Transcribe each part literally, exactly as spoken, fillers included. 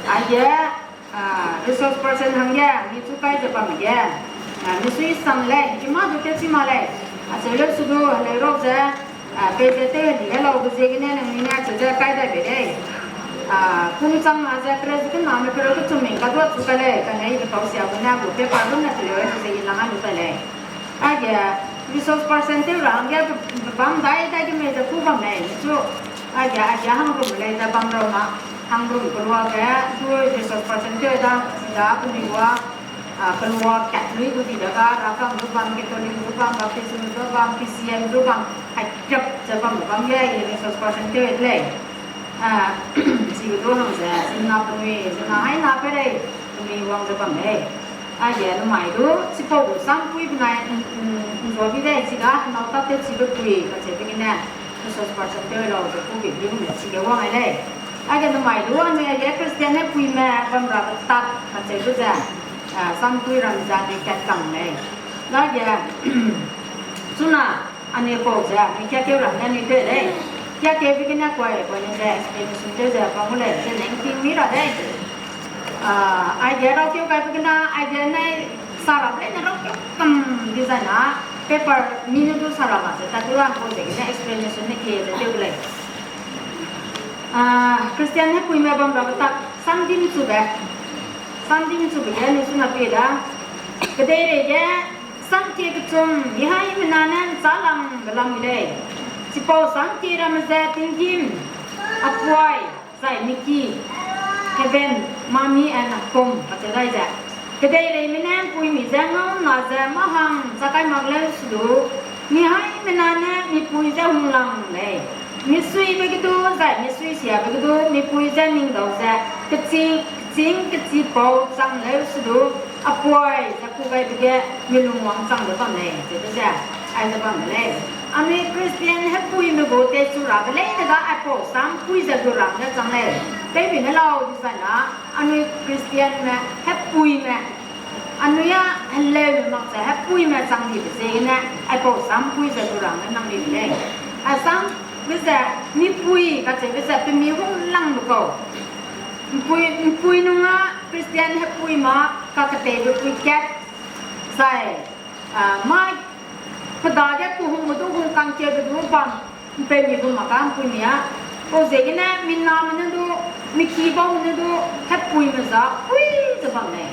Aige, resource person hangge mi chu kai ze bam ge, misui sang lei, i mâ du tewchi ma lei. Acheu leu su du heleu rau ze, peize tew heli helaube ziegene nangnui ne acheu ze kai dai bei lei. Kum chang na ze kereu ze kename kereu kechum mei kadua chu kai lei, kane i petau sia gu ne gu paper runne teleu lu ze i lang a lu tai lei. Aige, resource person tew ra hangge bam dai dai ge mei ze ku bam lei, chu. Aige, aige hangrum lei ze bam rau ma, hangrum keluage du resource person tew da, da penui wa, kelua kat lui gu di da ga, Herakam du bam, Catholic du bam, Baptism du bam, P C M du bam, hai kap ze bam bam ge i resource person tew de lei. Chige du hang ze, zina penui, zina hai na pe lei, penui wang ze bam lei. Aige namai du, chipau gu sampui benai, nzua bi lei, chiga, nâu ta tewchibe pui, kacheube gene, resource person tew lau ze ku bi bi ne chige wang ai lei. Aige namai du, anui aige Christian ne puime bam rabe tak, kacheube ze, sampui ram ze anui kat kang lei. Dage, chuna, anui pau ze, anui kiakeu ram ne anui tew lei. Kiakeube gene kuai, kuai ne ze explanation tew ze bam gu lei, ze neng ting mi ra dei. Aige raukeu gaibe gene, aige ne sa rabe leine raukeu kam dizai na, paper mi ne du sa ra ma ze, ta du ra pau ziegene explanation ne kie ze tew gu lei. Christian hepuime bam rabe tak, samdim chube. Samdim chube ge anui chuna pie da. Kedeirei ge, samkie kechum, mihaimena ne ’nchâlangbe lam mi lei. Chipau samkie ramme ze tinggîm, apuai, zai miki, heaven, mami and home, kacheu dai ze. Kedeireime ne ’mpuimi je ngau'nna ze mâ hang chak kai mak leu su du, mihaimena ne mipui je hunglang lei. Misuibe ge du, zai misuisiabe ge du, mipui je ningdau ze, kechîng, kechîng kechipau chang leu su du, apuai ze kû gaibe ge milung wangchangbe bam lei, zebe ze, aize bam de lei. Anui Christian hepuime gu techu rabe leine ga aipau sampui ze gu ram ne chang lei. Tewbi ne lau dizai na, anui Christianme, hepuime, anui â heleume mak ze hepuime chang dibe ziegene, aipau sampui ze gu ram ne nang di de lei. Asambe ze, mipui kacheube ze pemi hunglangbe kau. ’Mpui, ’mpui nung â Christian hepui ma, kaketeibe pui kat, zai, mâ pe dage kehungbe du hung kangkeube du bam, ’mpeumi gu mak â ’mpuimi â. Pau ziegene miname ne du, miki baume ne du, hepuime za pui ze bam lei.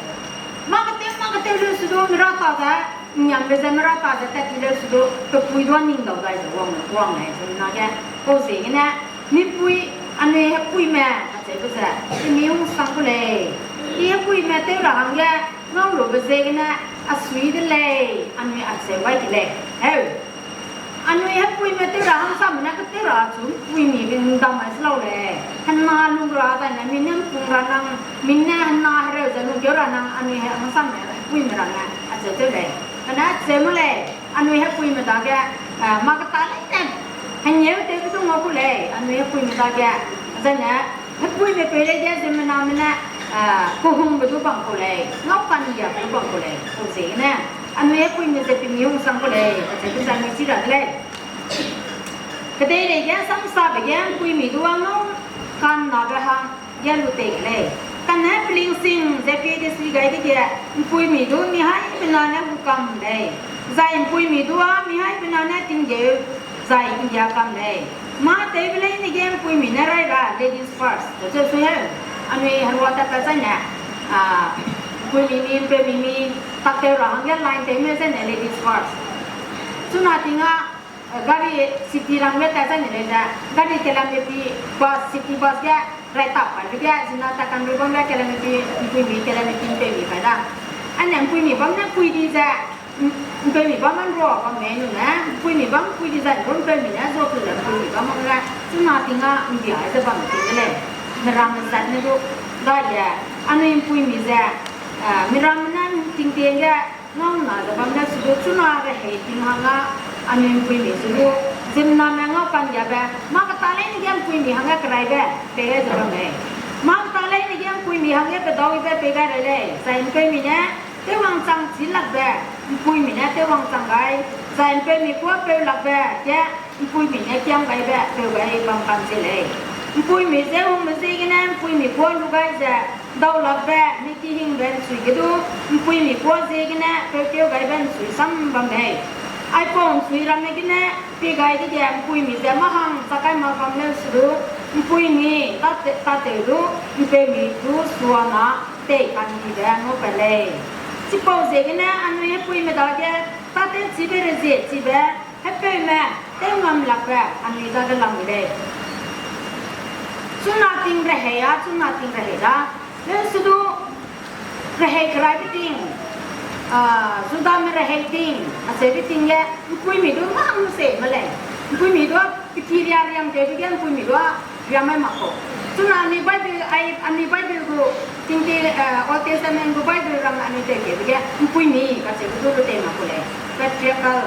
Mâ ketew, mâ ketew leu su du, mira ta ze, ’nniambe ze mira ta ze tat ti leu su du, pepui du â ningdau dai ze wang, wang lei, ziemmenage. Pau ziegene, mipui, anui hepuime, kacheube ze, pemi hungsang gu lei. I hepuime tew ra hangge, ngaulube ziegene, a sui de lei, anui acheu gai de lei. Heu. Anui hepuime tew ra hangsamme ne ketew ra chu ’mpuimi be ’ndam mai se lau lei. Hena lung ra zai ne, mi ne ’mpung ra nang, mi ne hena hereu ze lungkeu ra nang, anui he hangsamme hepuime ramme acheu tew lei. Kane acheu mak lei, anui hepuime dage, mâ keta leine, hengeu tewbe du ngau gu lei, anui hepuime dage, zai ne, hepuime peu lei ge ziemmename ne, kehungbe du bam kau lei, ngau kandiabe du bam kau lei, pau ziegene, anui hepuime ze pemi hungsang kau lei, kacheube ze anui chi ra de lei. Kedeirei ge samsabe ge ’mpuimi du â ngau kannabe hang ge lu tei lei. Kane pelingsing ze pie desui gai dege, ’mpuimi du mihaimena ne gu kam lei. Zai ’mpuimi du â mihaimena ne tinggeu, zai ’nggia kam lei. Mâ tewbe leine ge ’mpuimi ne rai ra ladies first, kacheu sui heu. Anui herua tat pat zai ne, ’mpuimi mi, ’mpeumi mi, tak tew ra hangge line tewme zai ne ladies first. Chuna ting â, gari city ram ge tat zai ne lei ze, gari kilometer bus, city bus ge, rai tap kaibe ge, zina ta kanrui bam ge kilometer, ’mpuimi kilometer ’mpeumi kai da. Ane ’mpuimi bam ne pui di ze, ’mpeumi bam ne rua bam mei nu ne, ’mpuimi bam pui di zai, ’mpeumi ne zuapu ze ’mpuimi bam ge, chuna ting â ’mbia ze bam ting de lei. Miramme zat ne du, dage, anui ’mpuimi ze, miramme ne tingtieng ge, ngau na ze bam ne su du chuna rehei ting hang â, anui ’mpuimi su du, ziemmename ngau kandiabe, mâ keta leine ge ’mpuimi hangge keraibe, pei gai ze bam lei. Mâ keta leine ge ’mpuimi hangge pedau ibe pei gai rei lei, zai ’mpeumi ne, tewwangchang chî lakbe, ’mpuimi ne tewwangchang gai, zai ’mpeumi kuâ peu lakbe, ge, ’mpuimi ne kiam gaibe, peu gai bam kam se lei. ’Mpuimi ze hungbe ziegene ’mpuimi kuâ lu gai ze, daulakbe, miki hingbe ’nchui ge du, ’mpuimi kuâ ziegene peukeu gaibe ’nchui sam bam lei. Aipau ’nchui ramme gene pie gai dege ’mpuimi ze mâ hang chak kai mak bam leu se du, ’mpuimi tâ-, tâtew du, ’mpeumi du suana tei ka'ndibe ngau pat lei. Chipau ziegene anui hepuime dage tâtewchibe rezie chibe, hepeume tew ngam lakbe anui dage lam gu lei. Chuna ting rehei â, chuna ting rehei da. Leu se du, rehei keraibe ting, a, Judame rehei ting, acheube ting ge, ’mpuimi du mâ hang se me lei. ’Mpuimi du, pe ki riâ riam tewbe ge ’mpuimi du, riam mai mak kau. Chuna anui Bible, ai, anui Bible gu, tingte, eh, Old Testament gu Bible ram anui tewkebe ge, ’mpuimi kacheube du lu tei mak kau lei. Patriarchal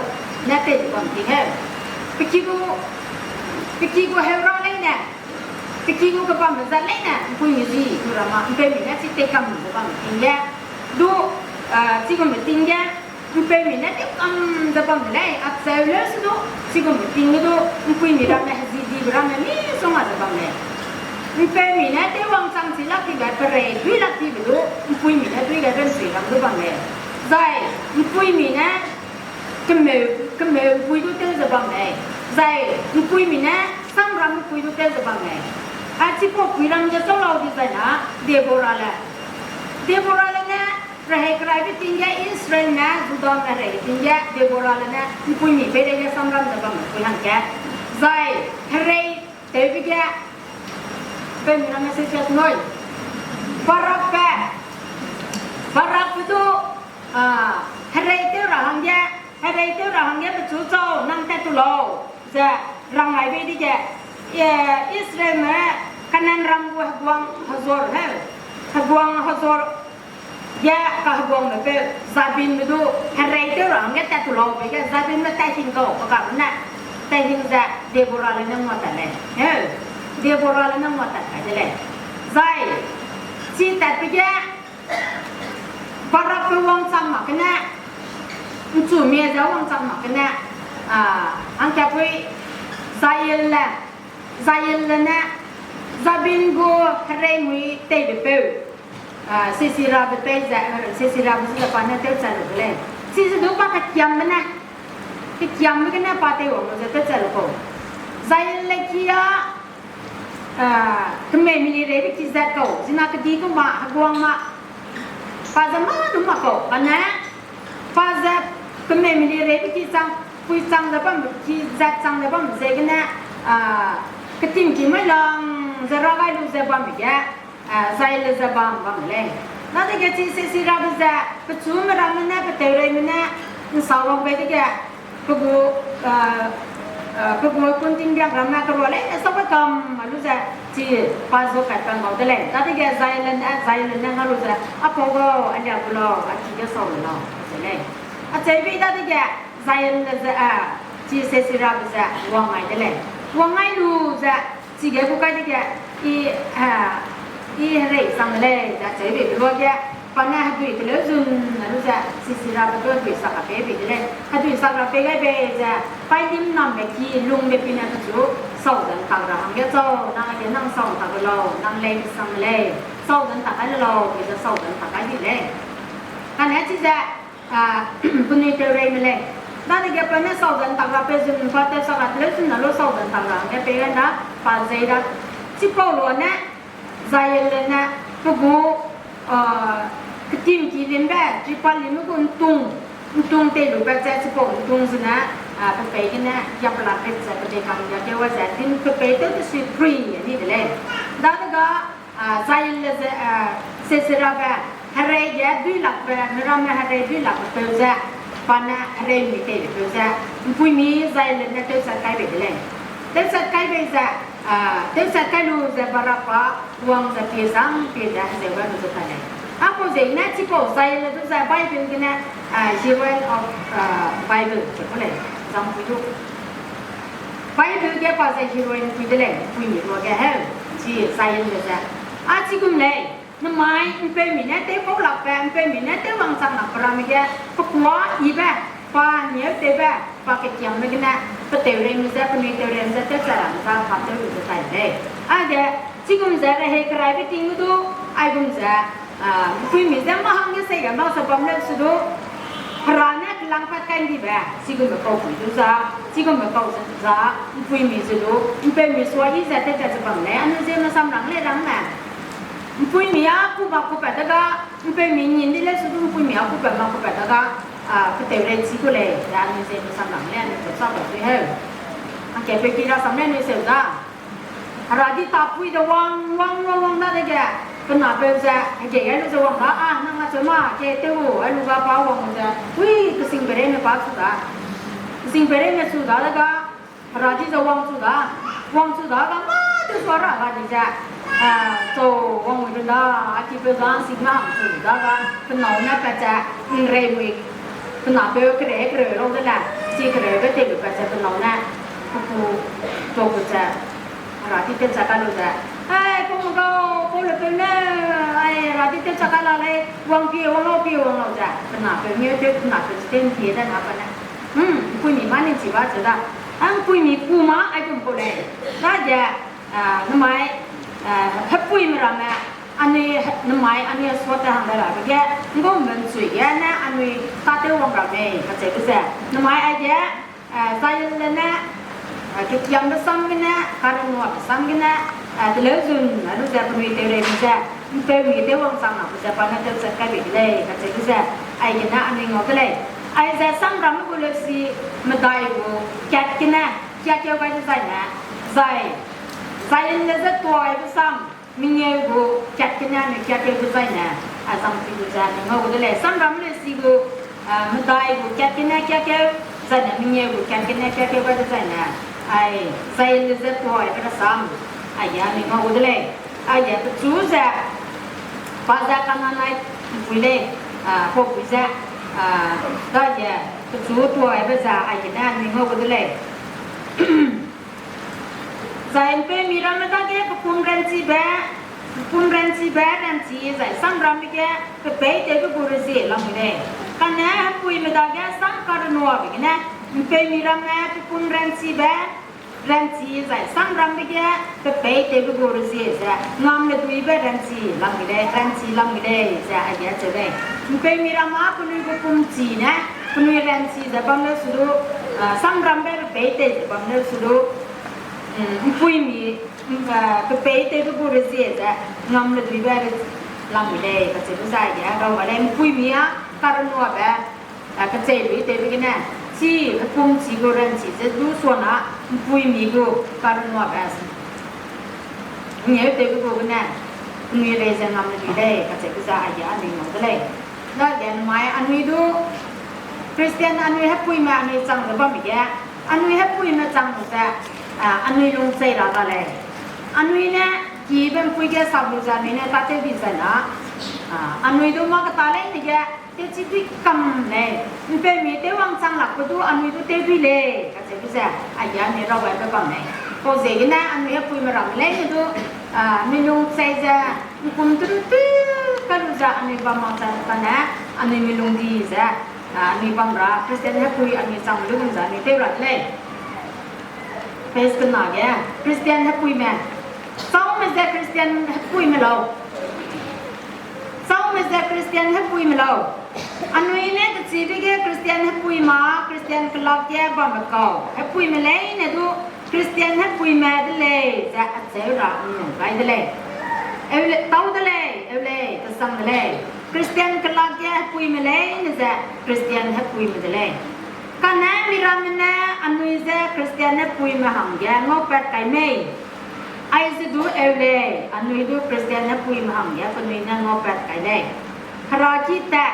ne tei ze bam ting heu. Pe ki gu, pe ki gu heu ra leine, pe ki gu kebambe zat leine, ’mpuimi zi du ra ma, ’mpeumi ne chi tei kam ze bam ting ge, du, eh, chigumbe ting ge, ’mpeumi ne tew kam ze bam de lei, acheu leu se du, chigumbe ting ge du, ’mpuimi ramme hezi dibe ramme misongga ze bam lei. ’Mpeumi ne tew wangchang chi lak tibe, perei dui lak tibe du, ’mpuimi ne dui ge rensui ram du bam lei. Zai, ’mpuimi ne kemeu, kemeu ’mpui du tew ze bam lei. Zai, ’mpuimi ne samram ’mpui du tew ze bam lei. A chipau pui ram ge chau lau dizai na, Deborale. Deborale ne, rehei keraibe ting ge Israelme, Judame rehei ting ge, Deborale ne, ’mpuimi peireige samram ze bamme pui hangge. Zai, herei tewbe ge, pe mi ramme se siat nui. Barakbe, Barakbe du, a, herei tew ra hangge, herei tew ra hangge pechu chau, nang tat tu lau, ze rang ai bei dege, e, Israelme Kanaanram gu heguang Hazor he, heguang Hazor ge kaheguangbe peu Jabinbe du herei tew ra hangge tat tu lau be ge Jabinbe taihing kau, pe kane taihing ze Deborale ne nguatat lei. He, Deborale ne nguatat kai de lei. Zai, chi tatbe ge, Barakbe wangchang mak gene, ’nchumie ze wangchang mak gene, a, hangkapui Jaelle, Jaelle ne, Jabin gu hereimui teibe peu, a, Siserabe pei ze, Siserabe zu ze pa ne tewchat lu de lei. Chize du pa kekiambe ne, kekiambe gene pa teiwang lu ze tewchat lu kau. Jaelle ki â, a, kemeume li reibe ki zat kau, zina kedi gu ma, heguang ma, pa ze mâ du mak kau, kane, pa ze kemeume li reibe ki chang, pui chang ze bambe ki zat chang ze bambe ziegene, a, ketim ki mai lang ze ra gai lu ze bambe ge, a, Jaelle ze bam bam lei. Dadege chi Siserabe ze, pechume ramme ne, peteureime ne, ’nsa wang bei dege, pe gu, a, a, pe gu kuntingbiak ramme kerua leine sau kam a lu ze, chi pa zu kat pa ngau de lei. Dadege Jaelle ne, Jaelle ne ngau lu ze, a pau gau, a lia gu lau, a ki ge sau lu lau, ze lei. Acheu bei dadege, Jaelle ze, a, chi Siserabe ze wang ngai de lei. Wang ngai lu ze, chige gu kai dege, i, a, i herei sang de lei, ze acheu bei luage, pa ne hedui teleu zun a lu ze, Siserabe du hedui sak ra pei bei de lei. Hedui sak ra pei gai bei ze, paî dim nambe ki lungbe pine pechu, sau ze ’ntak ra hangge chau, nang age nang sau ’ntak lu lau, nang lei sang de lei, sau ze ’ntak kai lu lau, bei ze sau ze ’ntak kai di lei. Kane chize, a, penui teureime lei. Dadege pa ne sau ze ’ntak ra pei zun, pa tewsak ra teleu zun a lu sau ze ’ntak ra hangge pei gai da, pa zei da. Chipau lu ne, Jaelle ne, pe gu, a, ketim ki limbe, tripa limbe gu ’ntung, ’ntung tei lu pat ze, chipau ’ntung zene, a, pe pei gene, ya pela pat ze, pe dei kam ya ge wa ze, din pe pei tew desui prui ni de lei. Dadege, a, Jaelle ze, a, Siserabe, herei ge duilakbe, miramme herei duilakbe peu ze, pa ne herei mi teibe peu ze, ’mpuimi Jaelle ne tewchat kai bei de lei. Tewchat kai bei ze, a, tewchat kai lu ze Barak pa wang ze pie zang pie ze hezeu gai lu ze ta lei. Apau ziegene chipau Jaelle du ze Bible gene, a, heroine of, a, Bible ze ku lei, zangpui du. Bible ge pa ze heroine pui de lei, ’mpuimi ruage heu, chi Jaelle ze. A chigum lei, nemai ’mpeumi ne tew kau lakbe, ’mpeumi ne tew wangchang lakbe ramme ge, pe kuâ yibe, pa nieu tewbe, pa kekiambe gene, Pe teureime ze, penui teureime ze, tewcha ramme ze, hap tew lu ze tai lei. Age, chigum ze rehei keraibe ting du, aigum ze, ah, ’mpuimi ze mâ hangge seige mak se bam leu se du, Hera ne kelangpat kai ’ndibe, chigumbe kau pui du za, chigumbe kau ze za, ’mpuimi ze du, ’mpeumi sua yi ze tewtat ze bam lei, anui ziemme samrang lei rang me. ’Mpuimi â ku mak kupat dega, ’mpeumi ’nnin di leu se du ’mpuimi â kupat mak kupat dega, ah, pe teurei chi ku lei, ze anui ziemme samrang lei, anui ze sa ba sui heu. Ake pe ki rasam lei anui seu da. Hera di tapui de wang, wang, wang, wang dadege, pe napeu ze, hegei gai lu ze wang da, a, nang acheu ma, ke tew, ai lu ga pa wang ze, ui, kesingpereime pa chu da. Kesingpereime chu da dega, Hera di ze wangchu da, wangchu da ga mâ tew sua ra ga di ze, ah, chau wang lu da, a kipeu da ’nsing na hang chu da ga, pe nâu ne pat ze, ’nrei mui, pe napeu kereu kereu rau de le, chi kereube tei lu pat ze pe nâu ne, pe pu, chau pu ze, Hera di tewcha kai lu ze, ai, pau me gau, pau lepeu ne, ai, Hera di tewcha kai la lei, wang pie, wang lau pie, wang lau ze, pe napeu ngeu tew, pe napeu ze tew ’mpie de na pa ne. Hmm, ’mpuimi mâ ning chi ba cheu da. A ’mpuimi ku mâ aigum kau lei. Dage, ah, nemai, ah, hepuime ramme, anui, nemai anui suate hang dai rabe ge, ’nggumbe ’nchui ge ne anui tâtew wang ra mei kacheube ze. Nemai aige, ah, Zayinle ne, ah, kekiambe sam gene, karenuabe sam gene, ah, teleuzun, a lu ze penui teureime ze, ’mpeumi tew wangchang nabe ze pa ne tewchat kai bei de lei kacheube ze, aigene anui ngau de lei. Aize samramme gu lesi medai gu kat gene, kiakeu gai dezaine, zai, Zayinle ze tuaibe sam, mengeu gu kat gene anui kiakeu dezaine, a zangpi gu ze anui ngau gu de lei. Samramme lesi gu, ah, medai gu kat gene kiakeu, zaine mengeu gu kat gene kiakeu gai dezaine, ai, Zayinle ze tuaibe rasam, aige anui ngau gu de lei. Aige pechu ze, pa ze Kananai ’mpui lei, ah, paupui ze, ah, dage pechu tuaibe ze aigene anui ngau gu de lei. Zai ’mpeumi ramme dage pepum ranchibe, pepum ranchibe ranchi zai samramme ge pepeitewbe gu rezie lamui lei. Kane hepuime dage sam karenuabe gene, ’mpeumi ramme pepum ranchibe ranchi zai samramme ge pepeitewbe gu rezie ze ngamleduibe ranchi lamui lei, ranchi lamui lei ze aige acheu lei. ’Mpeumi ramme penui gu pumchi ne, penui ranchi ze bam leu se du, ah, samrambe pepeitei ze bam leu se du, mm, ’mpuimi, mm, ah, pepeitewbe gu rezie ze ngamleduibe re-, lamui lei kacheube ze aige rau ga lei. ’Mpuimi â karenuabe, ah, kecheiluitewbe gene, chi, pepumchi gu ranchi ze du suana, ’mpuimi gu karenuabe, ngeutewbe gu gene, penui rei ze ngamledui lei kacheube ze aige anui ngau de lei. Dage nemai anui du, Christian anui hepuime anui chang ze bamme ge, anui hepuime chang ze, ah, anui lungchei ra ga lei. Anui ne, kibe ’mpui ge sap lu ze anui ne tâtew di zai na, ah, anui du mâ keta leine ge, tewchi dui kam lei, ’mpeumi tew wangchang lakbe du anui du tew dui lei kacheube ze, aige anui rau gaibe bam lei. Pau ziegene anui hepuime ramme leine du, ah, mi lungchei ze, ’ngkum teru tei ka lu ze anui bam mak chang kane, anui mi lung di ze, ah, anui bam ra, Christian hepui anui chang lu gum ze anui tew ra de lei. Page kena ge, Christian hepuime. Châume ze Christian hepuime lau. Châume ze Christian hepuime lau. Anui ne kechibe ge Christian hepui ma, Christian kelak ge bamme kau. Hepuime leine du Christian hepuime de lei ze acheu ra ’nnum gai de lei. Eu le, tau de lei, eu lei, kesang de lei. Christian kelak ge hepuime leine ze Christian hepuime de lei. Kane miramme ne anui je Christian hepuime hangge ngaupat kai mei? Aize du eu lei, anui du Christian hepuime hangge penui ne ngaupat kai lei. Hera ki tat,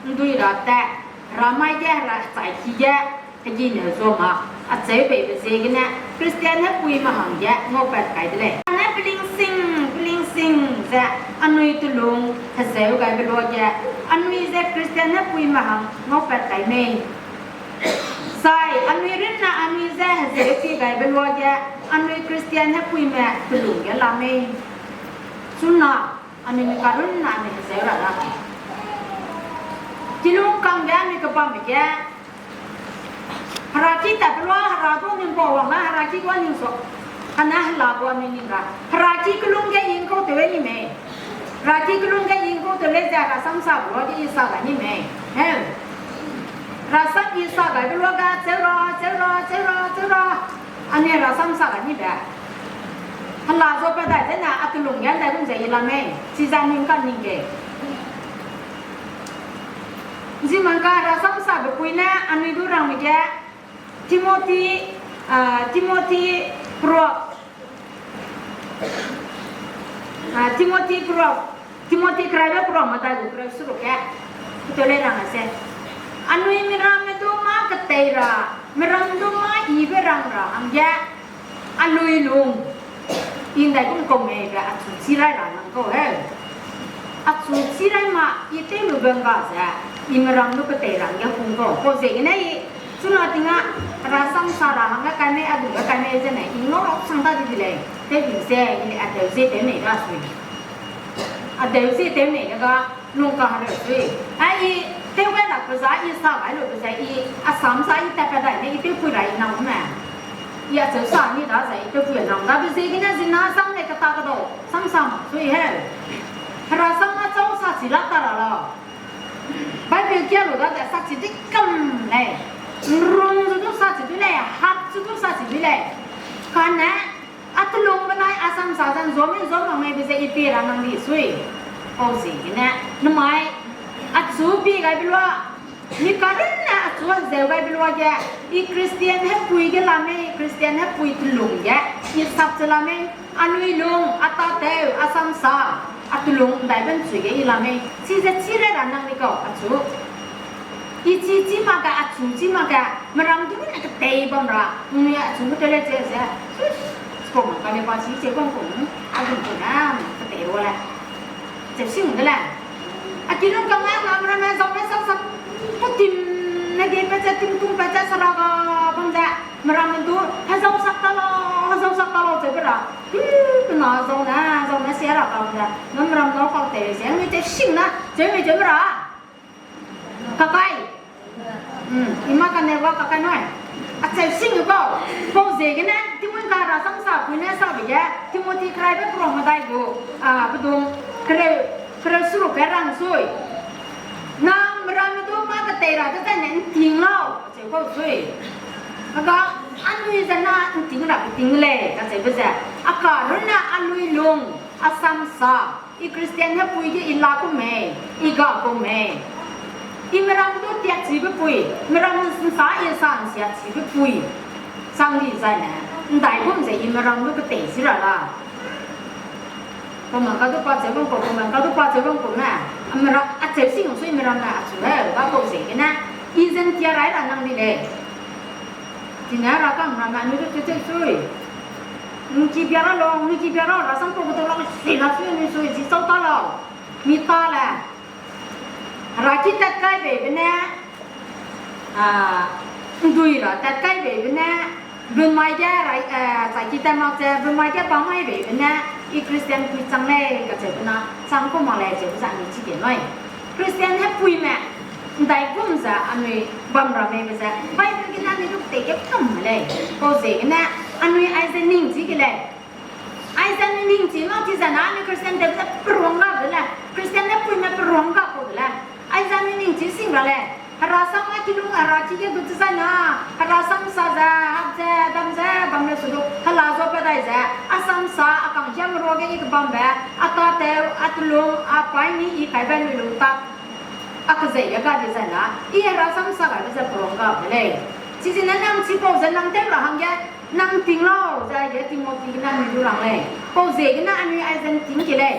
’ndui ra tat, hera mai ge hera chai ki ge, hegine zua mak, acheu peibe ziegene Christian hepuime hangge ngaupat kai de lei. Ane pelingsing, pelingsing ze anui telung hezeu gaibe luage, anui je Christian hepuime hang ngaupat kai mei? Zai anui runne anui je hezeu pie gaibe luage, anui Christian hepuime telung ge la mei? Chuna, anui mi karunne anui hezeu ra da. Kilung kangge anui kebamme ge, Heraki tat pelua, hera du ning pau wang na, heraki du ning sua. Kane hela gu anui ning ra. Heraki kelung ge ingkau tew ni mei. Heraki kelung ge ingkau tew lei ze herasam sa pelua ge i sa ga ni mei. He. Herasam i sa ga pelua ga, cheu ra, cheu ra, cheu ra, cheu ra. Anui herasam sa ga ni be. Hela zo pe dai zene, a telung ge ndai gum ze i la mei. Chiza ning ka ning ge. Ziemmenka herasam sa be pui ne, anui du rang mi ge, Timothy, ah, Timothy pro, ah, Timothy pro, Timothy keraibe pro medai gu kereu seruk ge. Kuteu lei rang a se. Anui miramme du mâ ketei ra, miram du mâ yibe rang ra hangge, a lui lung i ndai gum kau mei be achu chi rai ra nang kau he. Achu chi rai ma i tew lu bam ga ze, i miram du ketei ra hangge kung kau. Pau ziegene i, chuna ting a, herasam sa ra hangge kai mei, a du ge kai mei zene, i ngau rau sang ta di di lei. Tew di ze, i le a deu ze tew nei da sui. A deu ze tew nei de ga, lung kahereu sui. Ai i, tew gai lak pe za, i sa gai lu pe ze, i, a sam sa i tat pe dai ne, i tewpui ra i nang me. I acheu sa ni da ze, i tewpui nang da be ziegene zina sam ne kata kedau, sam sam sui he. Herasam a chau sa chi la ta ra lau. Bible kia lu da ze sa chi di kam lei. Nrung zu du sa chi du lei, hap zu du sa chi du lei. Kane, a telung benai a sam sa zan zuame zuam mak mei be ze i pie ra nang di sui. Pau ziegene, namai, achu pie gai belua, mi karunne achu zeu gai belua ge, i Christian hepui ge la mei, Christian hepui telung ge, i sap ze la mei, anui lung, a tatew, a sam sa, a telung ndai ben chui ge i la mei, chize chi rai ra nang di kau achu. I chi chi mak ge, achu chi mak ge, miram du ne ketei bam ra, nui achu gu te le che ze, sus, spo mak ka le pa chi che bam kum, a gum kum na, ketei ru le. Cheu sing de le. A kilung kang a na miram me zau ne sak sak, pu tim ne ge pe che, tim tum pe che, sara ga bam ze, miram du, hezau sak ta lau, hezau sak ta lau che pe ra. Pi, pe na zau ne, zau ne sia ra kang ze, miram nâu kau te ze, mi cheu sing na, cheu mi cheu mi ra. Kakai. Hmm, i ma kane wa kakai nui. Acheu sing kau. Pau ziegene, Timothy ka herasam sa pui ne sa be ge, Timothy keraibe pro medai gu, a, pedum, kereu, kereu seruk ge rang sui. Nang miram me du mâ ketei ra dezaine nting lau, acheu kau sui. Aga, anui ze na nting ra peting lei, kacheube ze. A karunne anui lung, a sam sa. I Christian hepui ge i la ku mei, i ga ku mei. I miram du tiachibe pui, miram nsa i sa nsiachibe pui. Chang di zaine, ndai gum ze i miram du ketei si ra la. Pemang ka du pa cheu bam ku, pemang ka du pa cheu bam ku me. A miram, acheu sing sui miram me achu he, ba kau ziegene. I zen tia rai ra nang di lei. Chine ra kang ramme anui du cheu cheu sui. Nki bia ra lau, nki bia ra, herasam pau ketu la si la sui anui sui, zi chau ta lau. Mi ta le. Heraki tat kai beibe ne, a, ndui ra tat kai beibe ne, bunmai ge, rai, a, chaiki tat mak ze, bunmai ge pa mai beibe ne, i Christian pui chang lei kacheube na, chang ku mak lei cheu ze anui chi ge nui. Christian hepuime, ndai gum ze anui bam ra meibe ze, Bible gene anui du tei ge kam lei. Pau ziegene, anui aize ning chi ge lei. Aize anui ning chi mak chi ze na, anui Christian tewbe ze peruang ga de le. Christian hepuime peruang ga kau de le. Aize anui ning chi sing ra lei. Herasam a kilung heraki ge du chi zai na, herasam sa ze, hap ze, dam ze, bam le su du, hela zuapat dai ze, a sam sa, a kanghiam ruage i kebambe, a tatew, a telung, a paî ni i kaibe lui lung tak, a kezei ge ga di zai na, i herasam sa gaibe ze peruang ga de lei. Chizene nang chipau ze nang tew ra hangge, nang ting lau ze aige Timothy gene anui du rang lei. Pau ziegene anui aize nting ke lei.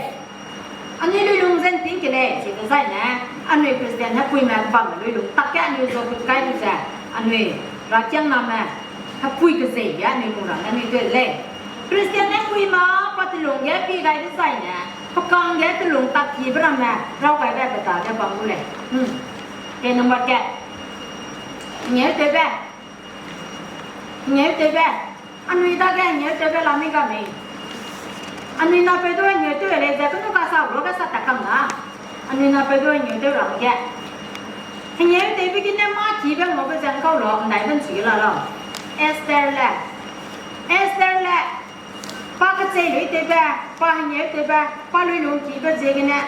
Anui lui lung ze nting ke lei, chi dezaine, anui Christian hepuime bamme lui lung tak ge anui zuapat kai lu ze, anui rakiangname, hepui kezei ge anui lung ramme anui tew de lei. Christian hepui ma pa telung ge pie gai dezaine, pe kang ge telung tak kibe ramme, raw gaibe pe dage bam gu lei. Hmm. Te number kat. Ngeutewbe. Ngeutewbe. Anui dage ngeutewbe la mi ga mei. Anui napeu du ngeutew lei ze kenu kasa ruage sa ta kam na. Anui napeu du ngeutew ra hangge. Hengeu tewbe gene mâ kibe ngaube ze ngkau la, ndai ben chi la lau. Esther le. Esther le. Pa kechei lui tewbe, pa hengeu tewbe, pa lui lung kibe ziegene,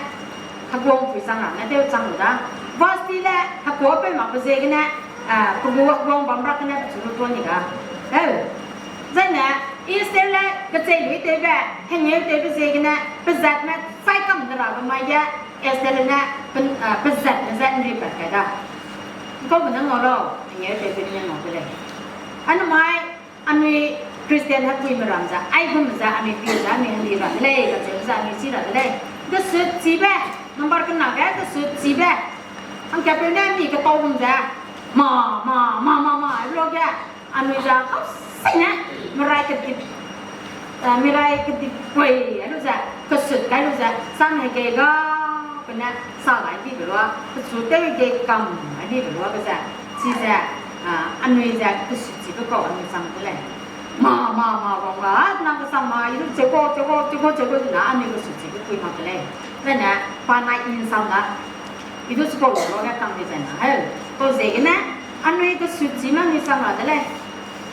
heguang pui chang ra ne tew chang lu da. Vasti le, hekuâ peu makbe ziegene, ah, pe gu heguang bam ra gene pechu lu tuâ ni ga. Heu. Zaine, Esther le kechei lui tewbe, hengeu tewbe ziegene, pezatme chai kam de rabe mai ge, Esther le ne, pe, ah, pezatme ze nri pat kai da. Ngkau gene ngau lau, hengeu tewbe gene ngau de lei. Anui mai, anui Christian hepuime ram ze, aigum ze, anui pie ze, anui heli ra de lei, kacheu ze, anui chi ra de lei. Gesut chibe, number kena ge, gesut chibe. Hangkapeu ne mi ketau gum ze, ma, ma, ma, ma, ma, ai lu ge, anui ze, kau sei ne, mirai kedip, eh, mirai kedip pui, ai lu ze, kesut kai lu ze, sam hege ga, pe ne, sa gai dibe lua, pechu tew ge kam, ai dibe lua ge ze, chize, ah, anui ze, kesut chibe kau, anui chang de lei. Ma, ma, ma, wang ga, nang kesang ma, i du cheu kau, cheu kau, cheu kau, cheu kau, na, anui kesut chibe pui mak de lei. Zaine, pa nai i nsam da. I du chipau lu ge kam di zai na, heu. Kau ziegene, anui kesut chime anui chang ra de lei.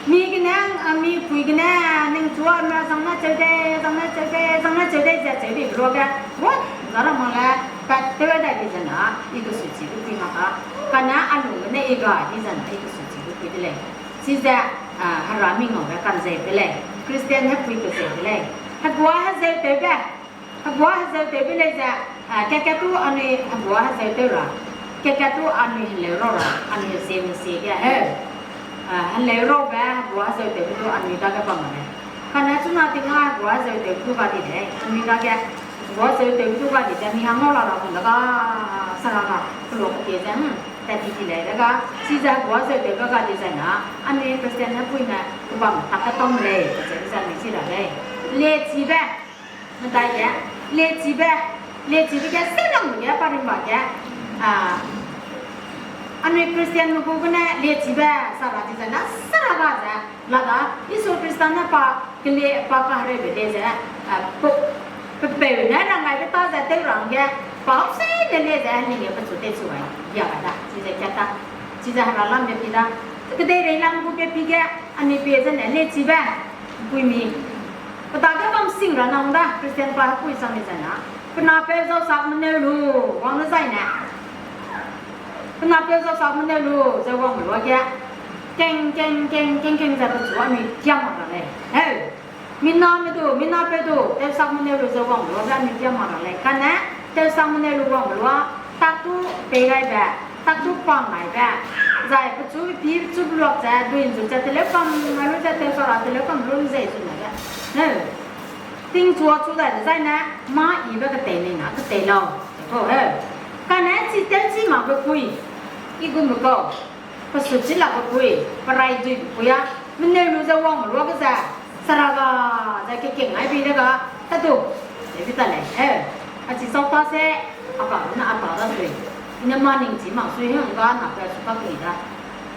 Mi gene, a, mi pui gene, ningchu a, na zang ne cheu de, zang ne cheu de, zang ne cheu de, ze cheu dibe lua ge, wa, za ra mak le, pat tew dai di zai na, i kesut chibe pui mak ka. Kane a lung gene i ga di zai na, i kesut chibe pui de lei. Chize, a, hera mi ngaube kam zei de lei. Christian hepui ke zei de lei. Heguâ hezeu tewbe. Heguâ hezeu tewbe lei ze, a, kat-kat tu anui heguâ hezeu tew ra. Kat-kat tu anui heleu rau ra, anui hezie mi sie ge, heu. A, heleu raube heguâ hezeu tewbe du anui dage bam ra lei. Kane chuna ting a heguâ hezeu tewbe du ga di lei, anui dage, heguâ hezeu tewbe du ga di ze, mi hang ngau la ra gu de ga, sara ga, kelo ketie ze, hmm, tat di di lei de ga, chize heguâ hezeu tewbe ga di zai na, anui Christian hepuime, kebam tak ke tam lei, kacheu ze anui chi ra lei. Liechibe, medai ge, liechibe, liechibe ge, senangbe ge, parimba ge, a, anui Christianme gu gene, liechibe, sara di zai na, sara ga ze, la da, Isu Khrista ne pa, kelie, pa kahereube lie ze, a, pe, pepeu ne rang gaibe ta ze tew ra hangge, pa sei ne lie ze, ning ge pechu teichu gai, ya gai da, chize kat ta, chize hera lam ge pi da, kedeirei lam gu ge pi ge, anui pie zene, liechibe, puimi. Pe dage bam sing ra nang da, Christian pa hepui sang di zai na. Pe napeu zau sak meneu lu, wang de zai ne. Pe napeu zau sak meneu lu, ze wangme lua ge. Keng, keng, keng, keng, keng ze pechu anui kiam mak ra lei. Heu. Miname du, minapeu du, tewsak meneu lu ze wangme lua ge anui kiam mak ra lei. Kane, tewsak meneu lu wangme lua, tak tu pei gaibe, tak tu pang gaibe. Zai pechu, pi pechu beluak ze, dui nzu ze teleu kam, mai lu ze tewsak ra teleu kam lu zei zu ne ge. Heu. Tingchua chu dai de zai ne, mâ ibe ketei nei na ketei lau. Kau heu. Kane chi tew chi makbe pui. I gumbe kau. Pe sut chi lakbe pui. Pe rai duibe pui a. Meneu lu ze wangme lua ge ze. Sara ga ze kekeng ai bi de ga. Tatu. Ze bi ta lei. Heu. A chi sau ta se. A pa ne a pa da sui. I ne mâ ning chi mak sui hang ga na pe su ka pui da.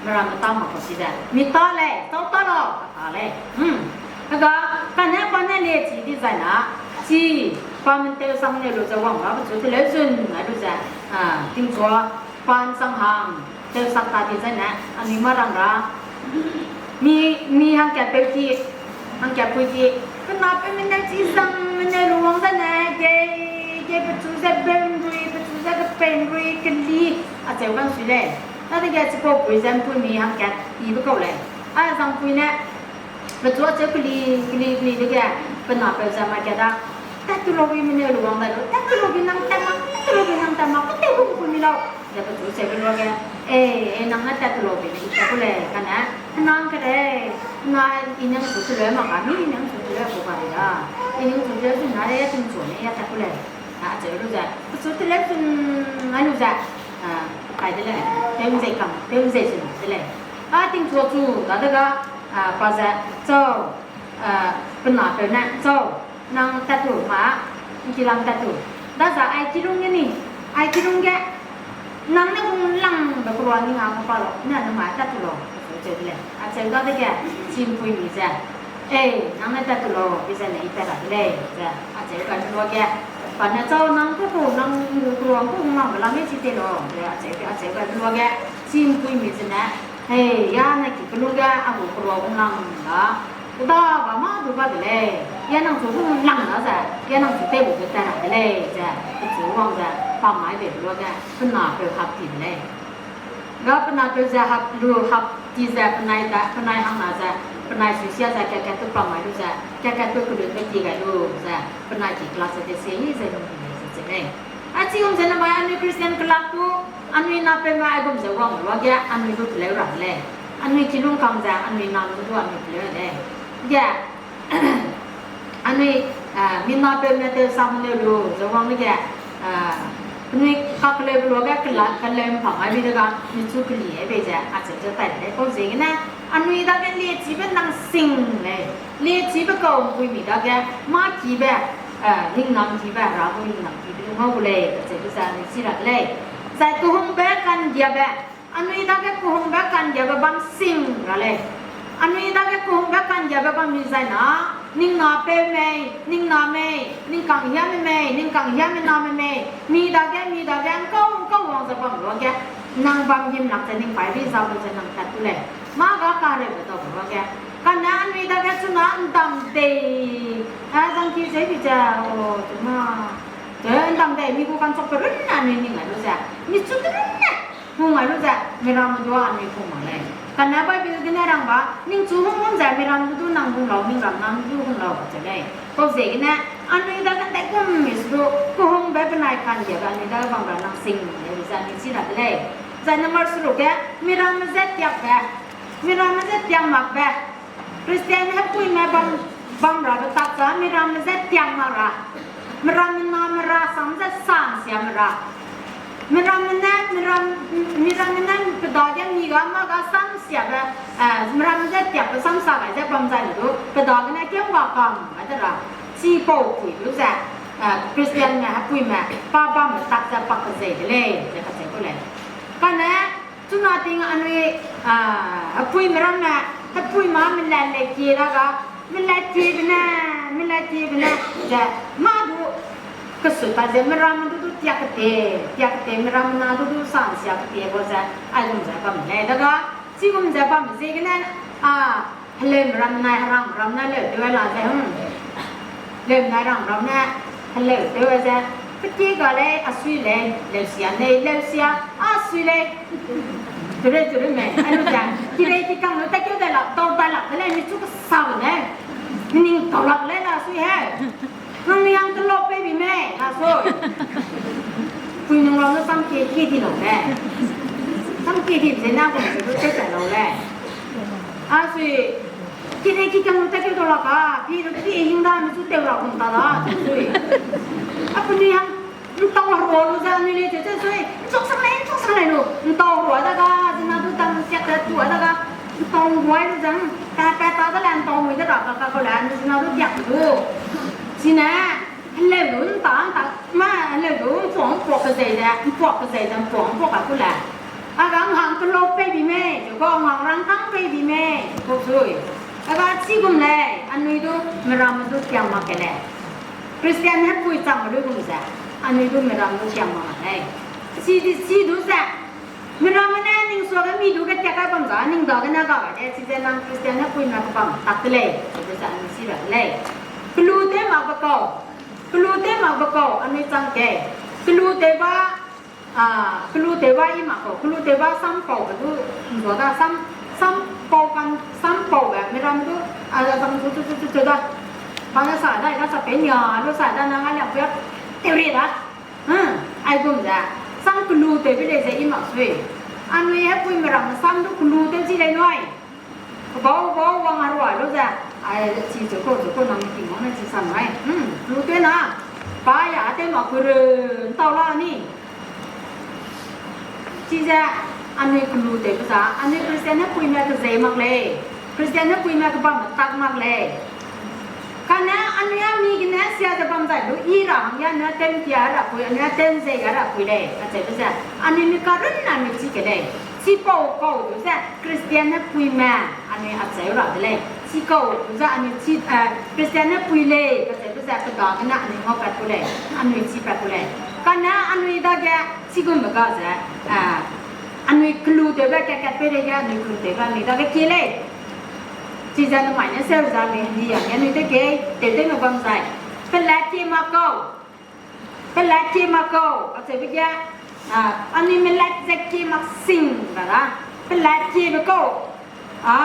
Meramme ta mak kau si de. Mi ta lei. Sau ta lau. A ta lei. Hmm. Hega, kane pa ne liechi di zai na, chi, pa men tewsak meneu lu ze wang ra, pechu teleu zun, ai lu ze, a, tingchua, pa nsang hang, tewsak ta di zai ne, anui mâ rang ra, mi, mi hangkat peu ki, hangkat pui ki, pe napeu meneu chi sang meneu lu wang zai ne, ge, ge pechu ze beu nrui, pechu ze kepei nrui, keli, acheu kan sui lei. Dadege chipau pui ze mpui mi hangkat, ibe kau lei. A zangpui ne, pechu acheu keli, keli, keli dege, pe napeu ze mai kat da, tat tu lau bi meneu lu wang dai lu, tat tu lau bi nang tat mak, tat tu lau bi nang tat mak, tat tu lau bi mi lau. Ze pechu cheu be luage, e, e, nang ne tat tu lau bi ne i tat ku lei, kane, nang kere, na i nang chu teleu mak ka, mi nang chu teleu ku ka da. I nang chu teleu zun na le, tingchua ne ya tat ku lei. A, acheu lu ze, pechu teleu zun, ai lu ze, a, kai de lei, tew nzei kam, tew nzei zun de lei. A, tingchua chu, dadege, a, pa ze, chau, a, pe napeu ne, chau, nang tat tu ma, nkilang tat tu. Daza ai kilung ge ni, ai kilung ge, nang ne gung langbe kerua ning a pa lau, ne nang ma tat tu lau, acheu de lei. Acheu dadege, chimpui mi ze, e, nang ne tat tu lau, bi ze ne i tat ra de lei, ze, acheu kai luage, pa ne chau nang ku ku, nang gu ku Wang ku hunglang be la mei chi te lo, ze acheu, acheu gai be luage, chi ’mpuimi zene, hei, ya ne ki pelung ge, a gu kerua hunglang la, keda ba mâ du ba de lei, ya nang chu hunglang la ze, ya nang chu tei lu ze tat ra de lei, ze, pechu wang ze, pa mai be luage, pe napeu hap ti de lei. Ga pe napeu ze hap lu hap ti ze penai da, penai hangna ze, penai suisia ze, kat-kat tu pa mai lu ze, kat-kat tu kelunbe ti gai lu ze, penai ki class ze, desie yi ze lung di lei ze cheu lei. A chigum ze namai anui Christian kelak tu, anui napeume aigum ze wang luage, anui du teleu ra de lei. Anui kilung kang ze, anui nam du du anui teleu ra de lei. Ge, anui, ah, mi napeume tew sam leu lu, ze wang dege, ah, penui kakleube luage kela, keleu ’mpa mai bi de ga, michu keli e bei ze, acheu ze tai de lei, pau ziegene, anui dage liechibe nang sing lei, liechibe kau ’mpuimi dage, mâ kibe, eh, hingnam kibe, Hera gu hingnam kibe lu ngau gu lei, kacheube ze anui chi ra de lei. Zai kehungbe ka'nggiabe, anui dage kehungbe ka'nggiabe bam sing ra lei. Anui dage kehungbe ka'nggiabe bam mi zai na, ning napeu mei, ning na mei, ning kanghiame mei, ning kanghiame name mei, mi dage, mi dage, ’ngkau, ’ngkau wang ze bam luage, nang bam gim lak ze ning paî ri za lu ze nang tat tu lei. Mâ ga kareube dau luage. Kane anui dage chuna ’ndam dei, a zangki ze bi ze, o, chuna, ze ’ndam dei, mi gu ka'nchukbe runne anui ning gai lu ze, michu de runne, hung gai lu ze, miramme du anui hung mak lei. Kane Bible gene rang ba, ningchu hung hung ze, miramme du nang hung lau, ning ram nang du hung lau, kacheu lei. Pau ziegene, anui dage ndaigum mi su du, kehungbe benai ka'nggiabe anui dage bam ra nang sing lei, ze anui chi ra de lei. Zai number seruk ge, miramme je tiakbe, miramme je tiak makbe, Christian hepuime bam, bam rabe tak za, miramme je tiak mak ra. Miramme name ra, sam ze samsiame ra. Miramme ne, miram, miramme ne pe dage mi ga mâ ga samsiabe, eh, miramme je tiakbe samsa gai ze bam zai lu du, pe dagene keu ga kam gai de ra. Chipau pui lu ze, eh, Christianme hepuime, pa bambe tak ze pa kezei de lei, ze kacheu ku lei. Kane, chuna ting anui, ah, hepuime ramme, hepuime mela le kie da ga, mela kiebe ne, mela kiebe ne, ze, mâ du, kesu ta ze, miramme du du tiak kete, tiak kete, miramme na du du samsia kete, ba ze, aigum ze bam lei da ga, chigum ze bam ziegene, ah, heleume ram nai, herang ram nai, leu tew ai la ze, hmm. Leu nai rang ram ne, heleu tew ai ze, petie ga lei, a sui lei, leusia lei, leusia, a sui lei. Tere tere me, ai lu ze, kirei kikang lu, takeu dai lak, dau dai lak, de lei, michu kesa ne. Ning dau lak lei, la sui he. Nang ni hang telok pei bi mei, a sui. Pui nung lau ne sam kie kie di lau lei. Sam kie di ze na gu se lu tew tai lau lei. A sui, kirei kikang lu takeu dau lak a, pi lu pi hing da, michu tew ra kum ta da, sui. A penui hang, ’ntau herua lu ze anui lei ze, ze sui, ’nchok sang lei, ’nchok sang lei lu, ’ntau herua da ga, zina du dam siak ze tu da ga, ’ntau herua lu ze, ta pa ta da le, ’ntau mui da ra ka ka kau le, zina du diak du. Chine, heleu du ’nta, ’nta, mâ, heleu du ’mpuak, ’mpuak kezei ze, ’mpuak kezei ze, ’mpuak, ’mpuak ka ku le. A ga ’nghang kelok pei bi mei, ze kau ’nghang rangkâng pei bi mei, kau sui. A ga chigum lei, anui du, miramme du tiang mak ke lei. Christian hepui chang lu gum ze, anui du miramme du tiang mak lei. Chi di, chi du ze, miramme ne ning suage mi du ge tiak kai bam za, ning dagene ga gai de, chize nang Christian hepuime kebam tak de lei, chibe ze anui chi ra de lei. Kelu tew makbe kau, kelu tew makbe kau, anui chang kei. Kelu tew ba, a, kelu tew ba i mak kau, kelu tew ba sam pau ge du, ’nzua da sam, sam pau kan, sam pau ge, miramme du, a, sam chu, chu, chu, chu, chu da. Pa ne sa da, ka sa pe nia, lu sa da, nang a liak pui a, tew ri da. Hmm, aigum ze, sam kelu tewbe lei ze i mak sui. Anui hepuime ramme sam du kelu tew chi lei nui. Kebau bau wang a rua lu ze, ai, chi chu kau, chu kau nang tingwang ne chi sam nai. Hmm, kelu tew na. Pa ya tew mak kuru, ’ntau la ni. Chize anui kelu tewbe za, anui Christian hepuime kezei mak lei. Christian hepuime kebamme tak mak lei. Kane anui a mi gene sia ze bam zai lu i ra hangge anui a tew ’ntia ra pui, anui a tew ’nzei ra pui lei, kacheube ze. Anui mi karunne anui chi ke lei. Chipau kau du ze Christian hepuime anui acheu ra de lei. Chikau du ze anui chi, eh, Christian hepui lei, kacheube ze pe dagene anui ngaupat ku lei, anui chipat ku lei. Kane Anui dage, chigumbe ga ze, a, anui kelu tewbe kat kat peireige, anui kelu tewbe anui dage kie lei. Chize namai ne seu za lei, ndi a, anui te kie, tew tew ne bam zai. Pelat kie mak kau. Pelat kie mak kau, kacheube ge, a, anui melat ze kie mak sing ra da. Pelat kiebe kau. A,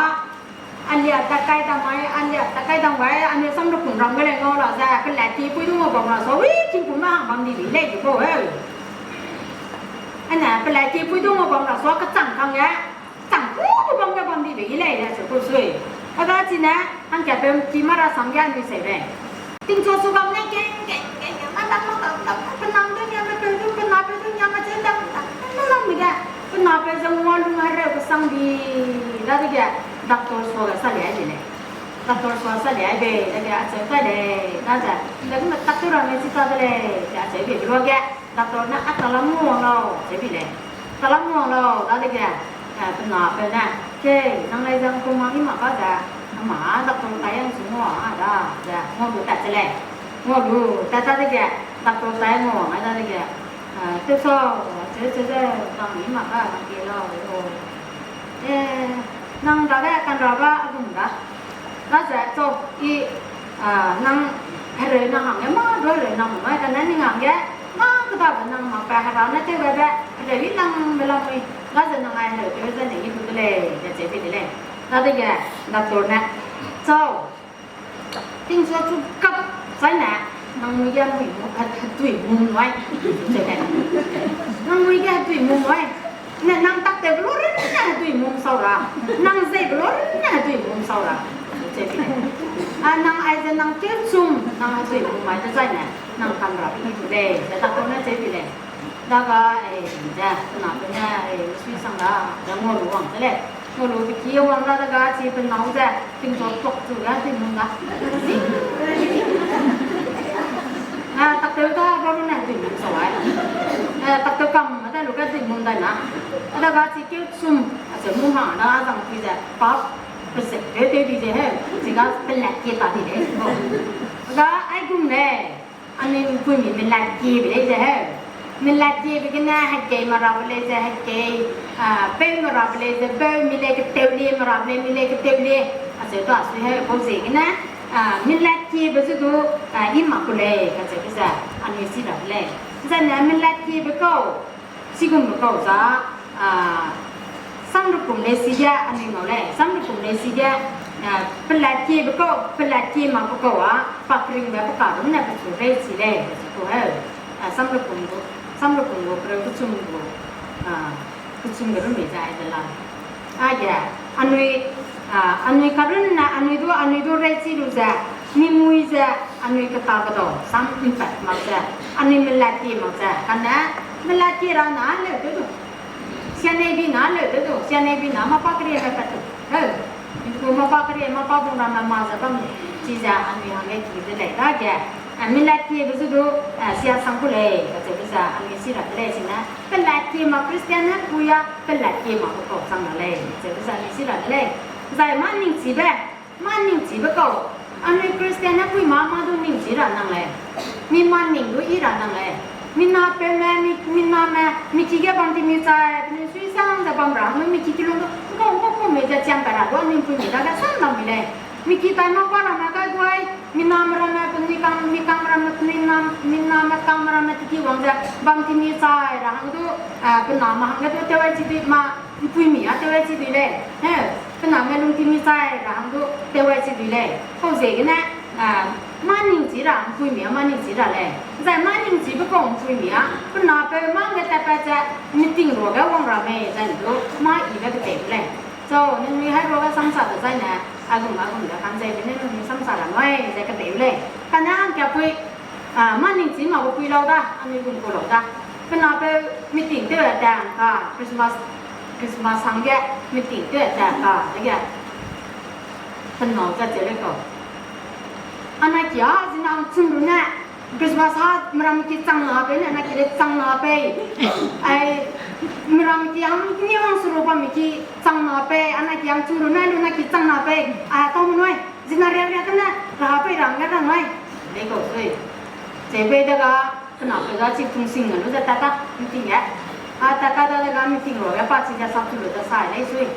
alia takai dam mai, alia takai dam gai, anui samrukum ram ge lei ngau la ze, pelat kie pui du ngau bam ra sua, wi, tingkum na hang bam di bei lei di kau heu. Ane, pelat kie pui du ngau bam ra sua, kechang kang ge, chang ku du bam ge bam di bei lei, le cheu ku sui. Aga chine, hangkatpeu ki ma ra sam ge anui sei lei. Tingchu su bam ne keng, keng, keng, keng, ma dam, ma dam, dam, penam du nia, mepeu du, penapeu du nia, macheu dam, dam, dam, dam, dam, dege, penapeu ze ngua lung hereu kesang di, dadege, doctor suage salia de lei. Doctor sua salia de, dege, acheu tai lei, daze, dege me tak tu ramme chi ta de lei, ze acheu bei luage, doctor ne, a, talam nguang lau, cheu bei lei. Talam nguang lau, dadege, eh, penapeu ne, ke, nang lei ze ngkuma i mak ka ze, ama, doctor tai a nchu ngua a da, ze, ngau lu tat che lei. Ngau lu tat dadege, doctor tai nguang a dadege, eh, tew sau, cheu cheu ze, bang i mak ka, bang kie lau, o. Eh, nang dage kanra ga a gum da. Daze chau, i, a, nang hereu nang hangge mâ du hereu nang mai, kane ning hangge mâ kedabe nang mak pa hera ne tew gaibe hereu i nang me lamui, daze nang ai hereu tew ze ne i du de lei, ze cheu bei de lei. Dadege doctor ne, chau, tingchu chu kap, zaine, nang mui ge mui mu, he-, hetui mum nui, ze lei. Nang mui ge hetui mum nui. Ne nang tak tewbe lu runne hetui mum sau ra. Nang zeibe lu runne hetui mum sau ra. Cheu bei lei. A, nang aize nang keu chum, nang hetui mum mai dezaine, nang kanra pe i du lei, ze doctor ne cheu bei lei. Daga, e, ze, penapeu ne, e, sui sang da, ze ngau lu wang ze lei. Ngau lu pe ki wang da daga, chi penâu ze, tingchu tuak chu ga, hetui mum da. A, tak tew ta, ba lu ne hetui mum sau ai. E, tak tew kam, a da lu ga hetui mum dai na. A daga chi keu chum, acheu mum hang da, a zang pui ze, pa, pe ze, tew tew di ze he, chi ga pelat kie ta di lei, ga, aigum lei. Anui ’mpuimi melat kiebe lei ze heu. Melat kiebe gene hekei merabe lei ze hekei, a, peu merabe lei ze peu, mi lei keteu lie merabe lei, mi lei keteu lie. Acheu ta sui heu, pau ziegene, a, melat kiebe zu du, a, i mak ku lei, kacheube ze, anui si ra de lei. Zane melat kiebe kau, chigumbe kau za, a, samrekum lei sige anui ngau lei, samrekum lei sige, a, pelat kiebe kau, pelat kie makbe kau a, pa keringbe pe ka runne pechu rei chi lei, pechu ku heu. A, samrekum gu, samrekum gu kereu kechum gu, a, kechumbe runmei ze ai de la. Aige, anui, a, anui karunne, anui du, anui du rei chi lu ze, mi mui ze, anui keta kedau, sam impact mak ze, anui melat kie mak ze, kane, melat kie ra na leu tew du. Sianei bi na leu tew du, sianei bi na mâ pa kerieme pat tu. Heu, gu mâ pa kerie, mâ pa bung ramme ma ze bam, chize anui hangge ki de lei dage, a, melat kiebe zu du, a, sia sang ku lei, kacheube ze anui si ra de lei sine, pelat kie mak Christian ne pui a, pelat kie mak ku kau chang ra lei, kacheube ze anui si ra de lei. Zai mâ ningchibe, mâ ningchibe kau, anui Christian ne pui mâ mâ du ningchi ra nang lei. Mi mâ ning du i ra nang lei. Mi napeume, mi, mi name, mi ki ge bam ti mi chai, penui sui sang ze bam ra, mi, mi ki kilung du, ’ngkau, ’ngkau, ’ngkau mei ze chiam pat ra du anui ’mpuimi dage sam lam mi lei. Mi ki tai mâ pa ramme kai guai, mi name ramme, penui kang, mi kang ramme, penui nam, mi name kang ramme tiki wang ze, bam ti mi chai ra hang du, a, pe name hangge du tew ai chi dui mâ, ’mpuimi a tew ai chi dui lei. He, pe name lung ti mi chai ra hang du tew ai chi dui lei. Pau ziegene, a, mâ ningchi ra, ’mpuimi a mâ ningchi ra lei. Zai mâ ningchibe kau ’mpuimi a, pe napeu mâ hangge tatpat ze, meeting ruage wang ra mei, zai du, mâ ibe ketei lei. Chau, ningnui hai ruage samsa dezaine, a gum, a gum de kan zai bene ningnui samsa ra nui, ze ketei lei. Kane hangkapui, a, mâ ningchi mak gu pui lau da, anui gum ku lau da. Pe napeu meeting tew a ta ka, Christmas, Christmas hangge meeting tew a ta ka, dege. Pe nâu ze cheu lei kau. Anai ki a, zinang chum ru ne, Christmas ha, meram ki chang na pei ne, anai ki le chang na pei. Ai, meram ki hang ni wang suru bamme ki chang na pei, anai ki hang chum ru ne, lu na ki chang na pei. A, tau me nui, zina ria ria kene, ra pei rang ge rang nui. Lei kau sui. Cheu bei dega, Nape da chi pungsing ne lu ze tata meeting ge. A tata da de ga meeting ro ge pa chi ze sap tu lu ze sai lei sui.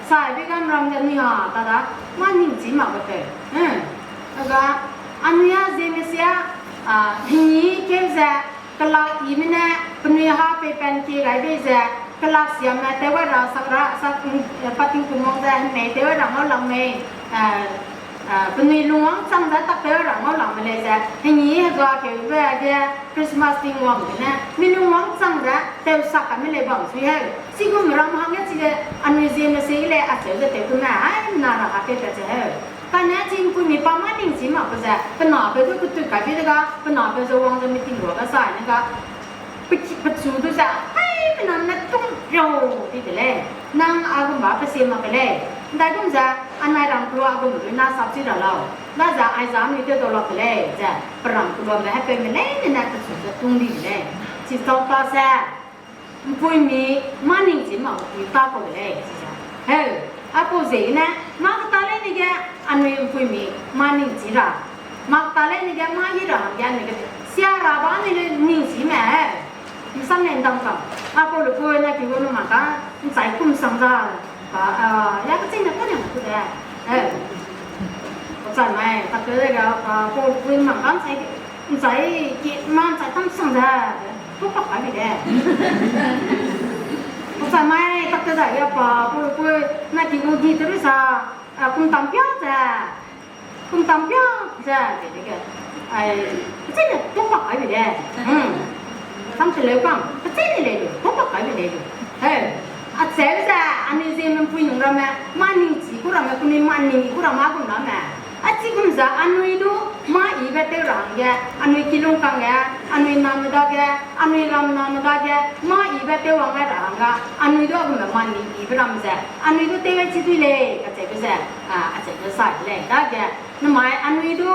Sai be gam ram de ni ha ta da. Ma ning chi mak be pe. Hmm. Aga anui a ze me sia, a, hini keu ze, kela i me ne, penui ha pe pen ki gai be ze, kela sia me te wa ra sak ra, sak, mm, eh, pating kumong ze, hemei te wa ra ngau lang mei, eh, eh, penui lungwang chang ze tak te wa ra ngau lang me lei ze, hini hega keu be ge, Christmas ting wang de ne, mi lungwang chang ze, teu sak ka me lei bam sui heu. Sigu me ram hangge chi ze, anui ze me se ge lei, a cheu ze teu ku me, ai, na ra ha pe pe ze heu. Kane chingpui mi pa ma ning chi mak pe ze, pe na pe du ketu kai bi de ga, pe na pe ze wang ze meeting ro ga sai ne ga, pe ki, pechu du ze, ai, pe na ne tung rau di de lei. Nang a gum ba pe se mak ke lei. Ndai gum ze, anai ram kua a gum lu na sap chi ra lau. Na ze, ai za anui te dau lak de lei, ze, pe ram kua me he pe me lei, ne ne pechu ze tung di de lei. Chi tau ta se. Mpuimi, ma ning chi ma mpuimi ta kau de lei, chi ze. Heu, a kau ziegene, ma keta lei ne ge, anui mpuimi, ma ning chi ra. Ma keta lei ne ge, ma yi ra hangge anui ge, sia ra ba anui le ning chi me, heu. Nsam ne ndam kam. A kau le pu na ki gu nu ma ka, nchai kum sang za, ba, a, ya kechine kane ku de. Heu. Kau chai mai, tak te de ga, a, kau le pu ma ka nchai, nchai ki, ma nchai tam sang za. Pu pak kai bi de. Kau chai mai, tak te da ya pa, pu, pu, na ki gu di te ru sa, a, kum tam pia ze. Kum tam pia ze, de, de ge. Ai, kechine pu pak kai bi de. Hmm. Sam te leu kam, kechine lei lu, pu pak kai bi lei lu. He, a cheu ze, anui ze mempui nung ramme, ma ning chi ku ramme, kunui ma ning ku ramme, gum ramme. A chi gum ze, anui du, ma ibe tew ra hangge, anui kilung kangge, anui name dage, anui ram name dage, ma ibe tew wang gai ra hangge, anui du a gum ze ma ning ibe ram ze, anui du tew gai chi dui lei, kacheube ze, a, acheu ze sa de lei, dage, namai anui du,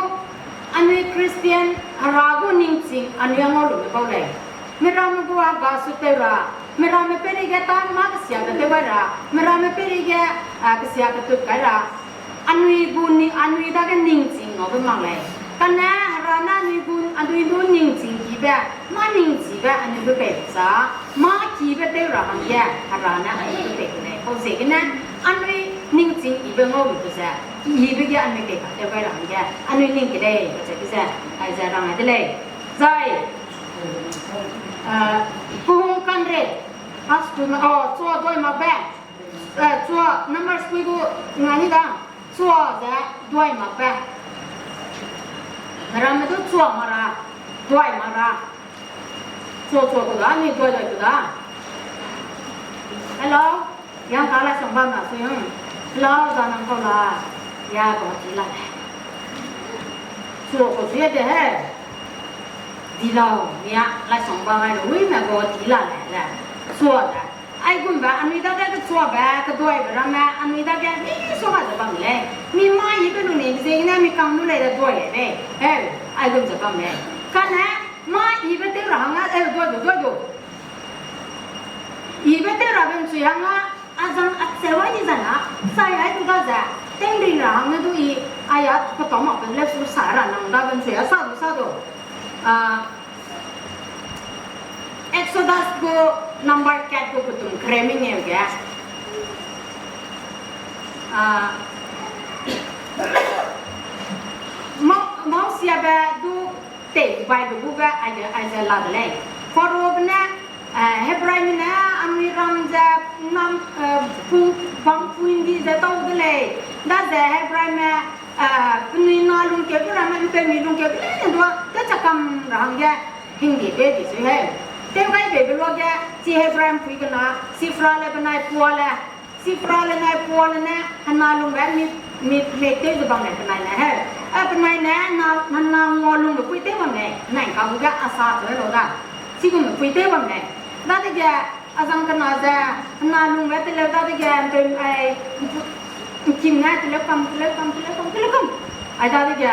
anui Christian, Hera gu ningching, anui a ngau lu me bau lei. Miramme gu a ga su tew ra, miramme peireige ta ma kesiabe tew gai ra, miramme peireige, a, kesiabe tut kai ra, anui gu ni, anui dage ningching ngaube mak lei. Kane Hera ne anui gu, anui du ningching kibe, ma ningchibe anui du pei za, ma kibe tew ra hangge, Hera ne anui du pei de lei. Pau ziegene, anui ningching ibe ngau lu ze, ibe ge anui pei ka tew gai ra hangge, anui ning ke lei, kacheube ze, ai ze rang ai de lei. Zai, a, kuhung kanre, a school ma, o, chua doi mak be, e, chua number school gu nga ni da, chua ze doi mak be. Ramme du chua mak ra, doi mak ra. Chua chua ku da, ni doi doi ku da. Hello, yang ka la song bam na sui hung. Hello, za nang kau la. Ya, kau ti la le. Chua ku sui de he. Di lau, mia, la song bam ai lui me kau ti la le, le. Chua de. Aigumbe anui dage kechuabe, keduaibe ramme, anui dage misongga ze bam lei. Mi mâ yibe lu ne, ziegene mi kang lu lei de duai lei. Heu, aigum ze bam lei. Kane, mâ yibe tew ra hangge, eu, duai du, duai du. Yibe tew rabe nchui hangge, a zang a cheu ai di zai na, sai ai du da ze, tengring ra hangge du i, a ya, petau makbe leu su sa ra nang da be nchui a sa du, sa du. A, Exodus gu number kat gu petum kereu mengeu ge. A, Mo-, Mosiabe du tei Bible gu ge aize, aize la de lei. Pharaobe ne, eh, Hebraime ne anui ram ze nam, eh, pung, bang pung di ze tau de lei. Daze Hebraime, eh, penui na lungkeu gu ramme, ’mpeumi lungkeu gu leine dua, tewchakam ra hangge, hingdie pe di sui he. Tew gai beibe luage, chi Hebraime pui gena, Sifra le benai Pua le, Sifra le nai Pua le ne, hena lungbe mi, mi, mi tew ze bam lei penai ne he. A penai ne, na, na, na ngua lungbe pui tew bam lei, nai ka gu ge a sa ze lau da. Chigumbe pui tew bam lei. Dadege, a zang kena ze, hena lungbe teleu dadege, ’mpeumi, ai, ’mpu-, ’ngkim ne teleu kam, teleu kam, teleu kam, teleu kam. Ai dadege,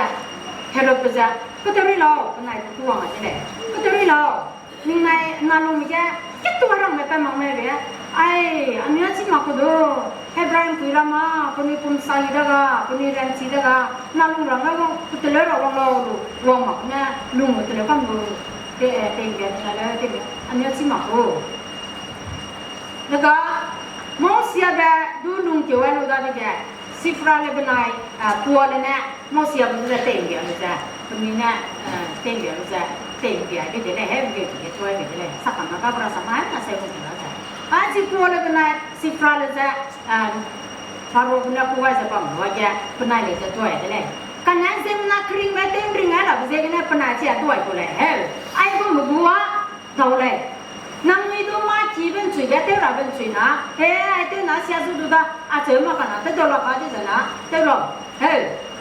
Herodbe ze, ketew ri lau, penai gu kuwang a de lei. Ketew ri lau. Ningnai na lungbe ge, ketuarangbe pa mak mei be. Ai, anui a chi mak ku du. Hebraime pui ramme, penui pum sai da ga, penui ranchi da ga, na lung rang ga wang, keteleu ra wang lau lu, wang mak ne, lung keteleu kam lu. Te, eh, teimbia, teimbia, anui chi mak gu. Dega, Mosiabe du lungkeu ai lu dadege, Sifra le benai, ah, Pua le ne, Mosiabe du ze teimbia lu ze, penui ne, eh, teimbia lu ze, teimbia ge de lei, he, ge de lei, tuai ge de lei, sakam na ka bra sa ma, na se gu de la ze. A chi Pua le benai, Sifra le ze, ah, Pharaobe ne kuai ze bam lu ge, penai le ze tuai de lei. Kane ziemmena keringbe tew ring ai rabe ziegene penai chi a tuai gu lei, he. Aigumbe gu a, dau lei. Nangnui du mâ kibe nchui ge tew rabe nchui na, he, ai tew na sia zu du da, acheu mak kana, tew dau la ka di ze na, tew lau. He,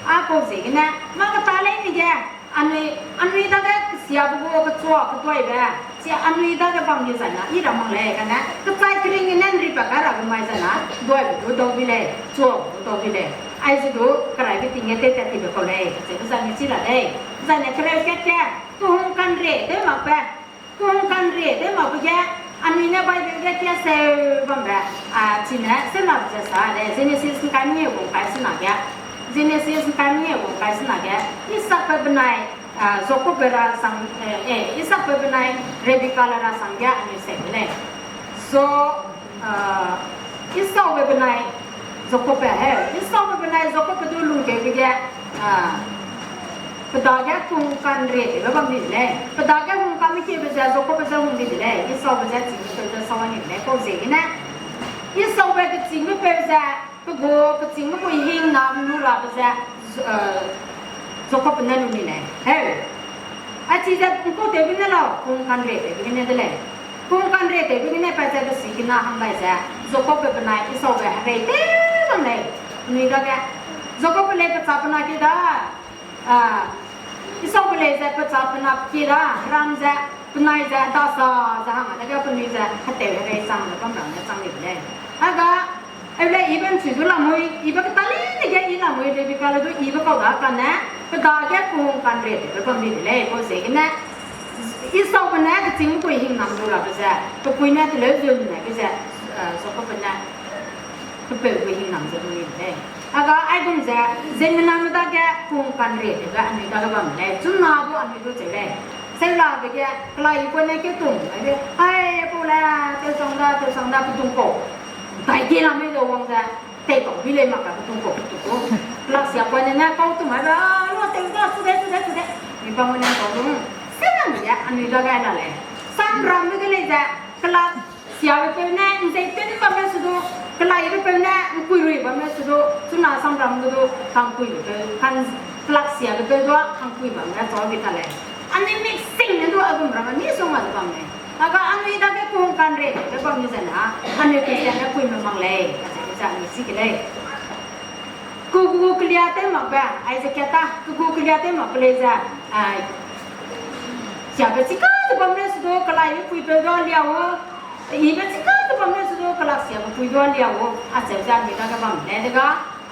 a pau ziegene, mâ keta lei ni ge, anui, anui dage kesiabe gu kechua ketuaibe, chi anui dage bam di zai na, i ra mak lei, kane, kechai kering gene nri pa kai rabe mai zai na, duaibe du dau bi lei, chuabe du dau bi lei. Aize du, keraibe ting ge tew tat tibe kau lei, kacheube zai ne chi ra lei. Zai ne kereu kat ge, kehung kanre tew makbe, kehung kanre tew makbe ge, anui ne Bible ge kia seu bambe, a, chine, seu labe ze sa lei, Genesis ngkai mengeu gu ngkai sena ge. Genesis ngkai mengeu gu ngkai sena ge, Isaakbe benai, a, Jakobbe rasang, eh, eh, Isaakbe benai Rebeka le rasang ge anui seu de lei. So, a, Esaube benai Jakobbe he, Esaube benai Jakobbe du lungkeube ge, a, pe dage kehung kanre tewbe bam di de lei. Pe dage hung kame kiebe ze Jakobbe ze hung di de lei. Esaube ze chîngmepeu ze sau ni de lei. Pau ziegene, Esaube kechîngmepeu ze, pe gu kechîngme gu hingnam lu rabe ze, eh, Jakobbe ne lu ni lei. Heu. Achize ’ngkau tewbe ne lau, kehung kanre tewbe gene de lei. Kehung kanre tewbe gene pa ze pe sikina hang dai ze, Jakobbe benai Esaube herei tew bam lei. Penui dage, Jakobbe lei pe châ pe na kie da, a, Esaube lei ze pe châ pe na kie da, heram ze, penai ze, dasa ze hang dage penui ze, hetew herei chang ze bam ram ne chang di de lei. Aga, eu lei ibe ’nchui du lamui, ibe keta leine ge i lamui, Rebeka le du ibe kau da kane, pe dage kehung kanre tewbe bam di de lei, pau ziegene, Esaube ne kechîngpui hingnam lu rabe ze, pepui ne teleu zun ne ge ze, eh, Jakobbe ne, pepeu gu hingnam ze lu ni de lei. Aga aigum ze, ziemmename dage kehung kanre tewbe anui dage bam lei, chuna du anui du cheu lei. Seu labe ge, kelai i pau ne keu tum, aibe, ai, pau le, tewsang da, tewsang da, petung kau. Dai ge la mei ze wang ze, tei kau bi lei mak ka petung kau, petung kau. Kelak sia pau ne ne kau tum aibe, a, lu tew da, chu de, chu de, chu de. Mi bam ne kau tum. Seu lam ge, anui dage la lei. Samrambe ge lei ze, kelak siabe peu ne, ’nzei tew ne bam le su du, kelaibe peu ne, ’ngkuirui bam le su du, chuna samram ge du, kangkuibe peu, kan, kelak siabe peu du, kangkui bam le chau bi ta lei. Anui mik sing ne du, a gum ramme misongga ze bam lei. Aga anui dage kehung kanre tewbe bam ni ze na, anui Christian ne puime mak lei, kacheube ze anui chi ke lei. Kegu kelia tew makbe, aize kat ta, kegu kelia tew makbe lei ze, ai, siabe chika ze bam le su du, kelaibe puipeu du lia u, ibe chika ze bam le su du, kelak siabe pui du lia u, acheu ze anui dage bam lei dega,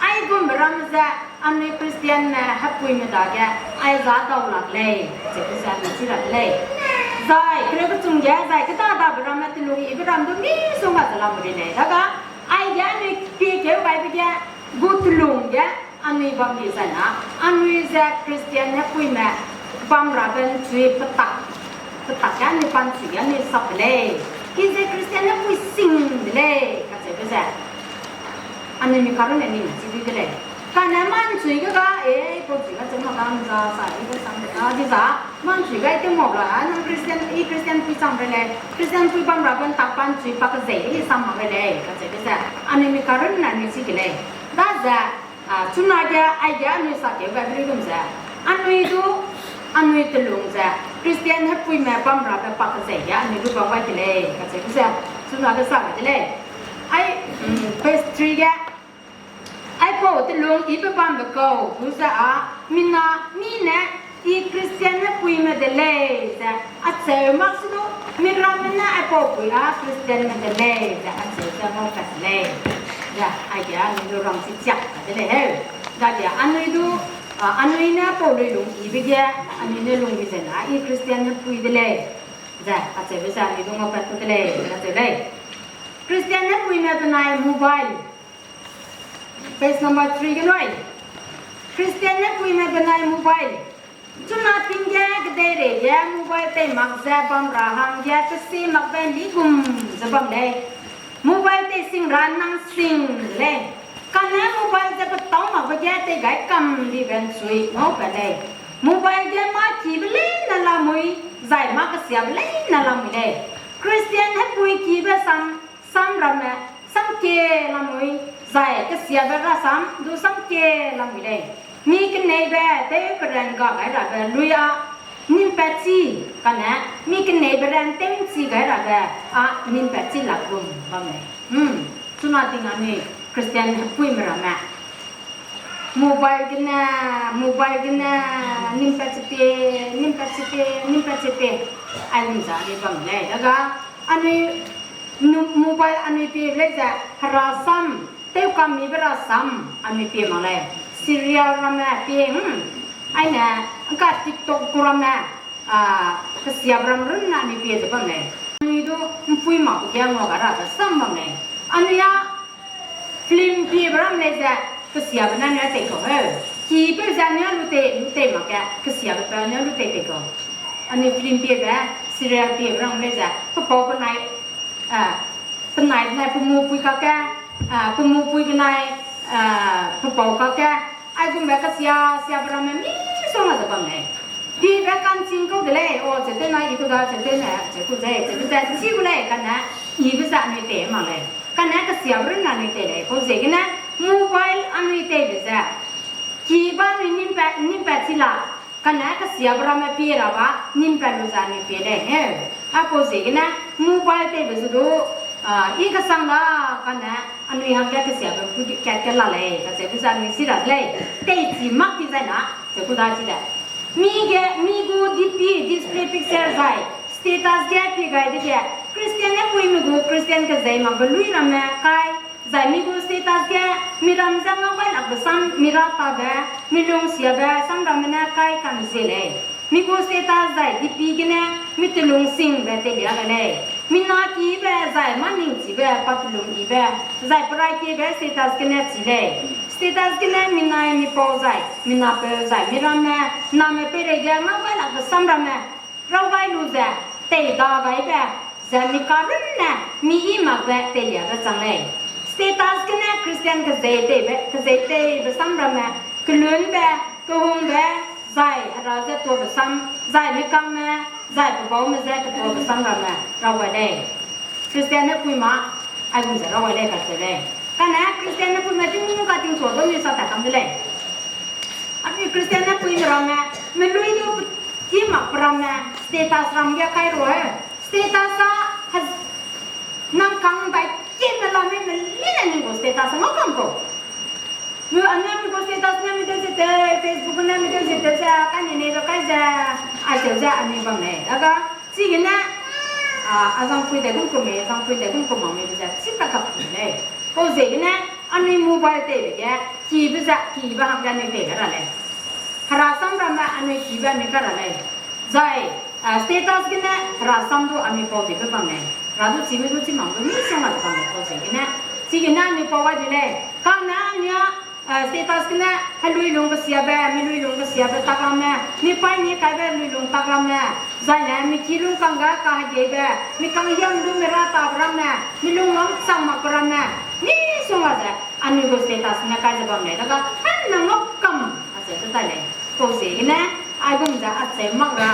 aigumbe ramme ze, anui Christianme hepuime dage, aiza dau lak lei, kacheube ze anui chi ra de lei. Zai, kereu kechum ge, zai kêda dabe ramme telung ibe ram du misongga ze lamui lei. Dega, aige anui pie keu gaibe ge, gu telung ge, anui bam di zai na, anui ze Christian hepuime bam rabe ’nchui petak, petak ge anui pa ’nchui ge anui sap de lei. I ze Christian hepui sing de lei, kacheube ze. Anui mi karunne ning chi di de lei. Kane mâ ’nchui ge ga, e, pau ’nchui ga cheu mak ga ’nza sa di ge sang de ga di za, mâ ’nchui ga i tew map la, a, nang Christian, i Christian pui chang re lei, Christian pui bam rabe ’ntak pa ’nchui pa kezei de i sam mak re lei, kacheube ze. Anui mi karunne anui chi ke lei. Daze, a, chunage aige anui sakeu gai be luigum ze, anui du, anui telung ze, Christian hepuime bam rabe pa kezei ge anui du bam gai ke lei, kacheube ze, chunage sa gai de lei. Ai, mm, verse three ge, aipau telung ibe bambe kau du ze a, mina, mi ne, i Christian hepuime de lei ze, acheu mak se du, mi ramme ne aipau pui a Christianme de lei ze, acheu ze ngaupat lei. Ze, aige anui du rang chi chiak ka de lei heu. Dage anui du, a, anui ne pau lui lung ibe ge, anui ne lung bi ze na, i Christian hepui de lei. Ze, acheube ze anui du ngaupat ku de lei, ze acheu lei. Christian hepuime benai mobile. Page number three ge nui. Christian hepuime benai mobile. Chuna ting ge kedeirei ge mobile tei mak ze bam ra hangge tesi makbe ligum ze bam lei. Mobile tei sing ra nang sing de lei. Kane mobile ze petau makbe ge tei gai kam dibe ’nchui ngau pat lei. Mobile ge mâ kibe leine lamui, zai mâ kesiabe leine lamui lei. Christian hepui kibe sam, sam ramme, sam kie lamui, zai kesiabe rasam du sam kie lamui lei. Mi keneibe tewperen ga gai rabe lui â ’nningpat chi, kane mi keneibe ran tew'nchi gai rabe â ’nningpat chi lak gum bam lei. Chuna ting anui Christian hepuime ramme mobile gene, mobile gene, ’nningpat chi pie, ’nningpat chi pie, ’nningpat chi pie, aigum ze anui bam lei. Daga anui mobile anui pie lei ze, hera sam, tewkam mibe rasam anui pie mak lei. Serial ramme pie, aine, ’ngka TikTok gu ramme, kesiabe ram runne anui pie ze bam lei. Anui du ’mpui mak ge ngua ga rabe sam bam lei. Anui â film piebe ram lei ze, kesiabe ne anui tei kau heu. Kipeu ze anui â lu tei, lu tei mak ge, kesiabe peu anui â lu tei tei kau. Anui film piebe, serial piebe ram lei ze, pepau penai, penai benai pemupui kakge, pemupui benai pepau kakge, aigumbe kesia, siabe ramme misongga ze bam lei. Piebe ka'nching kau de lei, o, cheu tew na i gu da, cheu tew ne, cheu gu ze, cheu gu ze, chi gu lei, kane, ibe ze anui tei mak lei. Kane kesiabe runne anui tei lei, pau ziegene, mobile anui teibe ze, kibe anui ’nningpat, ’nningpat chi la, kane kesiabe ramme pie ra ba, ’nningpat lu ze anui pie lei, heu. Apau ziegene, mobile teibe ze du, i kesang da, kane, anui hangge kesiabe pu kat ke la lei, kacheube ze anui chi ra de lei, teichi mak di zai na, cheu gu da chi de. Mi ge, mi gu D P, display picture zai, status ge pie gai dege, Christian ne puime gu Christian kezei makbe lui ramme kai, zai mi gu status ge, miram ze ngau gai lakbe sam, mi ra tabe, mi lung siabe, sam ramme ne kai kam zie lei. Mi gu status zai D P gene, mi telung singbe teilia gai lei. Mi na kibe zai mâ ningchibe, pa telung yibe, zai perai kiebe status gene chi lei. Status gene mi nai mi pau zai, mi napeu zai, mi ramme, name peireige ngau gai lakbe sam ramme, raw gai lu ze, tei da gaibe, ze mi karunne, mi yi makbe teiliabe chang lei. Status gene Christian kezei teibe, kezei teibe sam ramme, kelunbe, kehungbe, zai hera ze tuabe sam, zai mi kangme, zai pebaume je ketuabe sam ramme, raw gai lei. Christian ne pui ma, aigum ze raw gai lei kacheu lei. Kane Christian ne puime tingmung ka tingchua du mi sa tat kam de lei. Anui Christian ne puime ramme, melui du pe-, ti makbe ramme, status ram ge kai ru heu. Status a, nang kang bai keme la mei me leine ning gu status ngau kam kau. Lu anui mi gu status ne mi tew ze tew, Facebook ne mi tew ze tew ze, kane neibe kai ze, acheu ze anui bam lei. Daga, chigene, a, azangpui de gum ku mei, azangpui de gum ku mak mei be ze, chi pa kap lei. Pau ziegene, anui mobile teibe ge, kibe ze, kibe hangge anui tei gai ra lei. Hera sam ramme anui kibe anui kai ra lei. Zai, a, status gene, hera sam du anui pau dibe bam lei. Hera du chime du chi mak du misongga ze bam lei pau ziegene. Chigene anui pau gai di lei. Kane anui a, a, status gene, heluilung kesiabe, miluilung kesiabe tak ramme, mi paî mi kaibe luilung tak ramme, zaine mi ki lung kangge kahegeibe, mi kanghiam du mi ra tabe ramme, mi lung wangchang makbe ramme, misongga ze, anui gu status ne kai ze bam lei, daga, hena ngau kam, acheu ze tai lei. Pau ziegene, aigum ze acheu mak ra,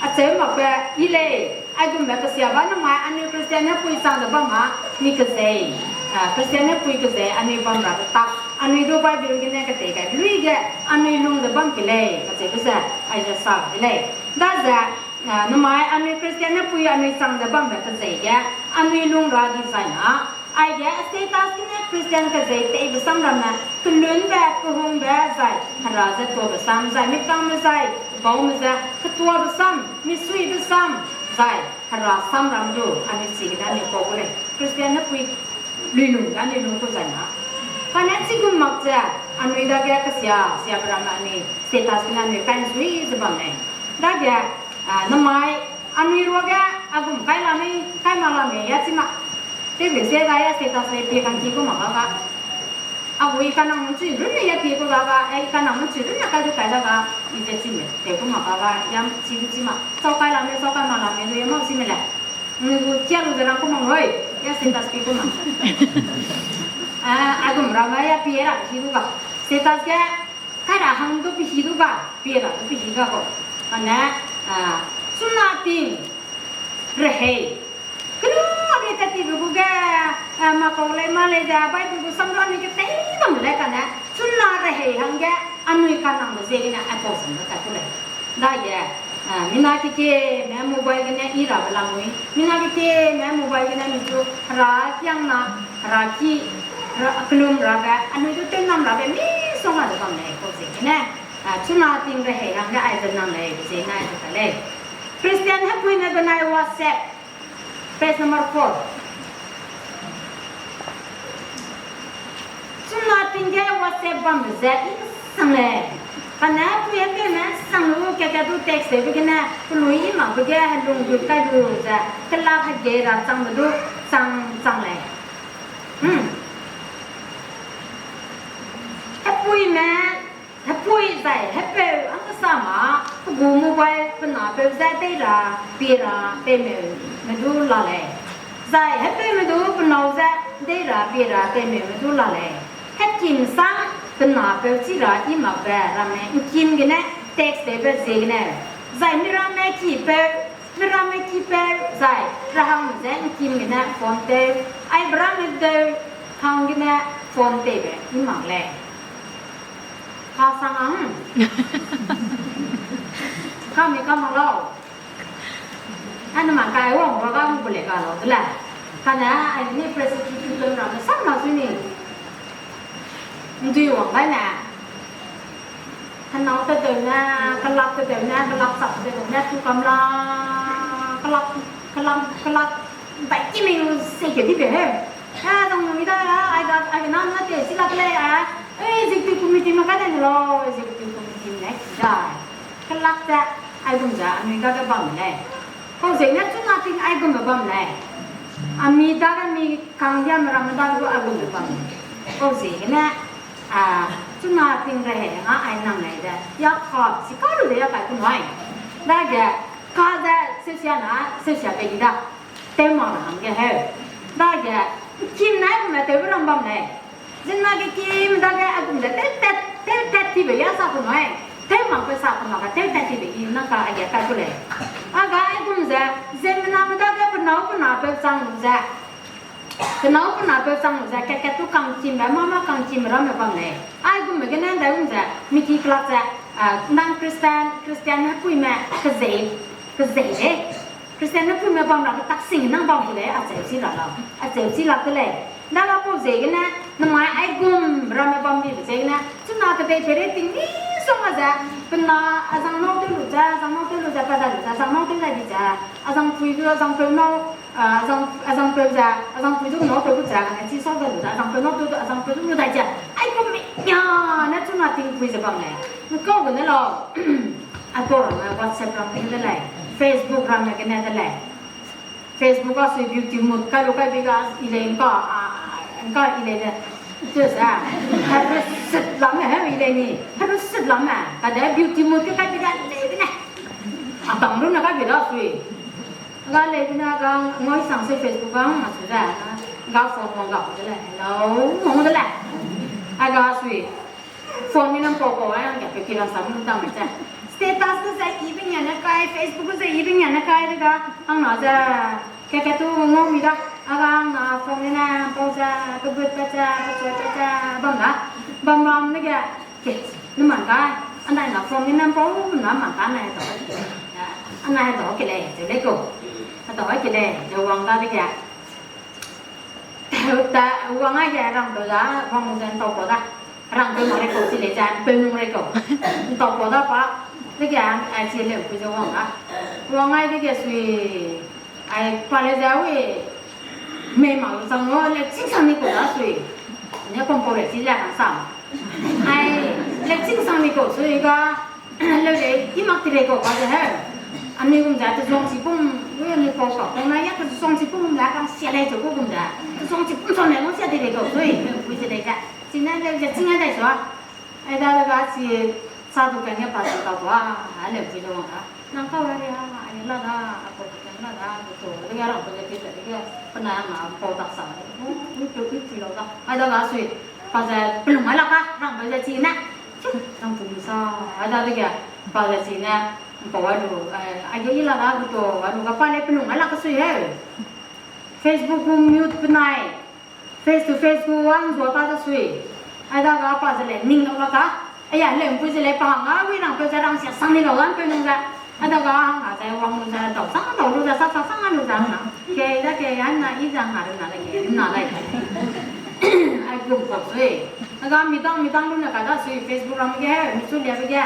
acheu makbe yi lei, aigumbe kesiabe namai anui Christian ne pui chang ze bam ma, mi kezei, a, Christian ne pui kezei anui bam rabe tak, anui du Bible gene ketei gai lui ge, anui lung ze bam ke lei, kacheube ze, aize sa de lei. Daze, a, namai anui Christian ne pui anui chang ze bambe kezei ge, anui lung ra di zai na, aige status gene Christian kezei teibe sam ramme, kelunbe, kehungbe zai, hera ze tuabe sam zai, mi kangme zai, baume ze, ketuabe sam, mi suibe sam, zai, hera sam ram du, anui chigene anui pau gu lei. Christian ne pui luilung ge anui lung ku zai na. Kane chigum mak ze, anui dage kesia, siabe ramme anui status gene anui kai ’nsui ze bam lei. Dage, a, namai, anui ruage, agum kai la mei, kai mak la mei, ya chi mak. Tewbe ze da ya status lei pie kangki gu mak ga ga. A gu i kanang nung chui runne ya pie ku ga ga, e, i kanang nung chui runne kai du kai da ga, i ze chi me, te ku ma ga ga, yam chi du chi ma, sau kai la me, sau kai ma la me, lu ya mau chi me le. Nui gu kia lu ze rang ku mang hoi, ya status pie ku ma. A, a gum ra ga ya pie ra, chi du ga. Status ge, kai ra hang du pi hi du ga, pie ra du pi hi ga ko. Kane, a, chuna ting, rehei. Kelu a mi tat ti gu ge, a, ma kau lei ma lei ze, Bible gu samra ni ke tei bam lei kane, chuna rehei hangge, anui kanangbe ziegene, a kau sam ge tat ku lei. Dage, a, mina keke, me mobile gene i rabe lamui, mina keke, me mobile gene mi chu, hera kiangna, hera ki, hera kelum rabe, anui du tew nam rabe, misongga ze bam lei, kau ziegene, a, chuna ting rehei hangge, aize nang lei, ziegene aize ta lei. Christian hepuime benai WhatsApp, page number four. Chuna ting ge WhatsApp bambe ze i sang lei. Kane pui hepeume sang lu keke du text tewbe gene, pelui i makbe ge helung gut kai lu ze, kelak hege ra changbe du chang chang lei. Hmm. Hepuime, hepui zai hepeu hangkesa ma, pe gu mobile pe napeu ze dei ra, pie ra, teimeume du la lei. Zai hepeume du pe nâu ze dei ra, pie ra, teimeume du la lei. Hekim sang pe napeu chi ra i makbe ramme ngkim gene text tewbe ziegene. Zai miramme kipeu, miramme kipeu, zai rahang ze ngkim gene phone tew, aibe ramme deu hang gene phone teibe i mak lei. Kasang ang. Kami ka mak lau. Ane ma kai wang ba ga mu le ka lau de le. Kane, ai ni persecution ramme sang ma sui ni. Ndui wang gai ne. Henau tedeu ne, kelak tedeu ne, kelak chak tedeu ne, tu kam la, kelak, kelak, kelak, bai ki mei lu se ke di be he. A, dang mi da, ai ga, ai ga na na te, si lak lei, a. Ei, executive committee ma ka de lo, executive committee ne ki da. Kelak ze, aigum ze, anui dage bam lei. Pau ziegene chuna ting aigumbe bam lei. Ami dage mi kangdiame ramme dage du aigumbe bam lei. Pau ziegene, a, chuna ting rehei nga ai nang lei de. Ya ka, si ka lu de ya kai ku nui. Dage, ka ze, seusia na, seusia pe i da. Tew mak ra hangge heu. Dage, kim nai gume tewbe ram bam lei. Ziemmena ge kim dage aigum ze tew tat, tew tat tibe ya sa ku nui. Tew makbe sa ku mak ga tew tat tibe i nang ka aige kai ku lei. A ga aigum ze, ziemmename dage pe nâu pe napeu chang lu ze. Pe nâu pe napeu chang lu ze, kat kat tu kangkimbe, mâ mâ kangkimbe ramme bam lei. Aigumbe gene ndaigum ze, mi ki kelak ze, a, nang Christian, Christian hepuime, kezei, kezei lei. Christian ne puime bam ra ge tak sing nang bam hi lei, acheu chi ra lau. Acheu chi lak de lei. Dage pau ziegene, namai aigum ramme bam dibe ziegene, chuna kedei peirei ting misongga ze, pe na azang nâu tew lu ze, azang nâu tew lu ze, pa dai lu ze, azang nâu tew dai di ze, azang pui du, azang peu nâu, a, azang, azang peu ze, azang pui du nâu tew lu ze, kane chi sau dai lu ze, azang peu nâu tew du, azang peu du lu dai ze, aigum mi nia ne chuna ting pui ze bam lei. Nkau gene lau. Apau ramme WhatsApp ram gene de lei, Facebook ramme gene de lei. Facebook a sui beauty mode kai lu kai bi ga i lei ngka, a, ngka i lei de. Just a, herusit lamme he i lei ni. Herusit lamme. Kade beauty mode ke kai bi ga lei bi ne. A bang lu na kai bi da sui. Ga lei bi na ga ngoi sang se Facebook a ma su da. Ga phone wang ga de lei. Hello, wang de lei. A ga sui. Phone ge nang pau pau ai hangge pe ki ra sam lu dam ze. Status ge ze i benia ne kai, Facebook ge ze i benia ne kai de ga, hang na ze, keke tu ngau mi da, a ga hang na phone ge ne pau ze, pe gut pe ze, pe chua pe ze, bam da. Bam bam ne ge, ke, ne man kai, anai na phone ge ne pau na man kai anai dau. Anai dau ke lei, ze lei kau. Dau ke lei, ze wang da de ge. Ta, wang ai ge rang peu da, wang ze ntau pau da. Rang peu mak rei kau, chi lei ze peu nung rei kau. Ntau pau da pa, dege, ai, chi lei pui ze wang da. Wang ai dege sui, ai, pa lei ze wi, mei mak lu sang o, lei ching sang ni kau da sui. Ne pom pau lei chi ze rang sang. Ai, lei ching sang ni kau sui ga, leu lei, i mak ti lei kau ka ze he. Anui gum ze, tezuang chipum, wi anui pau kau, kau na ya tezuang chipum la kang sia lei ze gu gum ze. Tezuang chipum sang lei, ngau sia ti lei kau sui, pui ze lei ze. Chine leu ze ching a dai sua. Ai da le ga chi sa du kang ge pa chi kau tua, a leu chi lu wang da. Nang kau ra ria, ai la da, a kau du kang la da, du tu, de ga rang pe le ti pe de ge, pe na ma pau dak sa. U, u, u, u, chi lau da. Ai da ga sui, pa ze pelung ai la ka, rang pe ze chi ne. Chu, rang tu mi sa, ai da de ge, pa ze chi ne, pau ai lu, ai, ai ge i la da, du tu, ai lu ga pa le pelung ai la ka sui he. Facebook gu mute penai, face to face gu wang zua ta de sui. Ai da ga pa ze le ning dau la ka. Ai ya le mpui ze le pa hang a wi nang pe ze rang sia sang ni lau lan pe nung ze. Ai da ga hang a ze wang lu ze dau sang dau lu ze sa sa sang lu ze na. Ke da ke ya na i zang na na da ke na da. Ai gum pa sui. Ai ga mi dang mi dang lu na ka da sui Facebook ram ge he, mi chu lia be ge.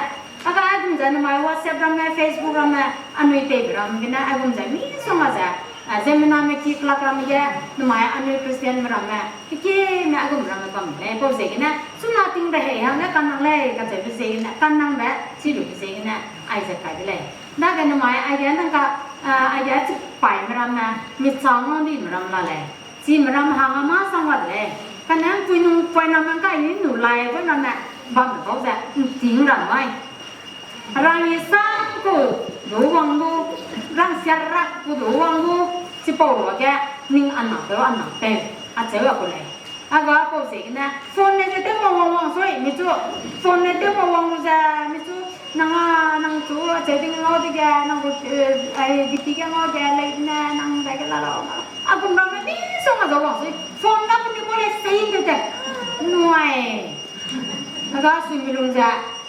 Aga aigum ze namai WhatsApp ramme, Facebook ramme, anui teibe ram gene aigum ze misongga ze, a, ziemmename ki kelak ram ge, namai anui Christianme ramme, kekime aigum ramme bam lei, pau ziegene, chuna ting rehei hangge kannang lei, kacheube ziegene, kannangbe, chi lube ziegene, aize kai de lei. Dage namai aige nang ka, a, aige chipaime ramme, mi chang wang dime ram la lei. Chime ram hangge mâ sang wa de lei. Kane ’mpuinung poiname ’ngkai ni nu lai poiname bambe bau ze ’nting ram mai. Rang i sang ku du wang gu, rang sia rak ku du wang gu, chipau ruage ning anapeu anapeu, acheu a ku lei. Aga pau ziegene, phone ne ze tew ma wang wang sui, mi chu, phone ne tew ma wang lu ze, mi chu, nang a, nang chu, acheu ting ngau dege, nang gu, eh, ai, diki ge ngau ge, lei ne, nang dage la lau, a gum ramme misongga ze wang sui, phone ga penui kau lei sei ’nte te. Nuai. Aga sui mi lung ze,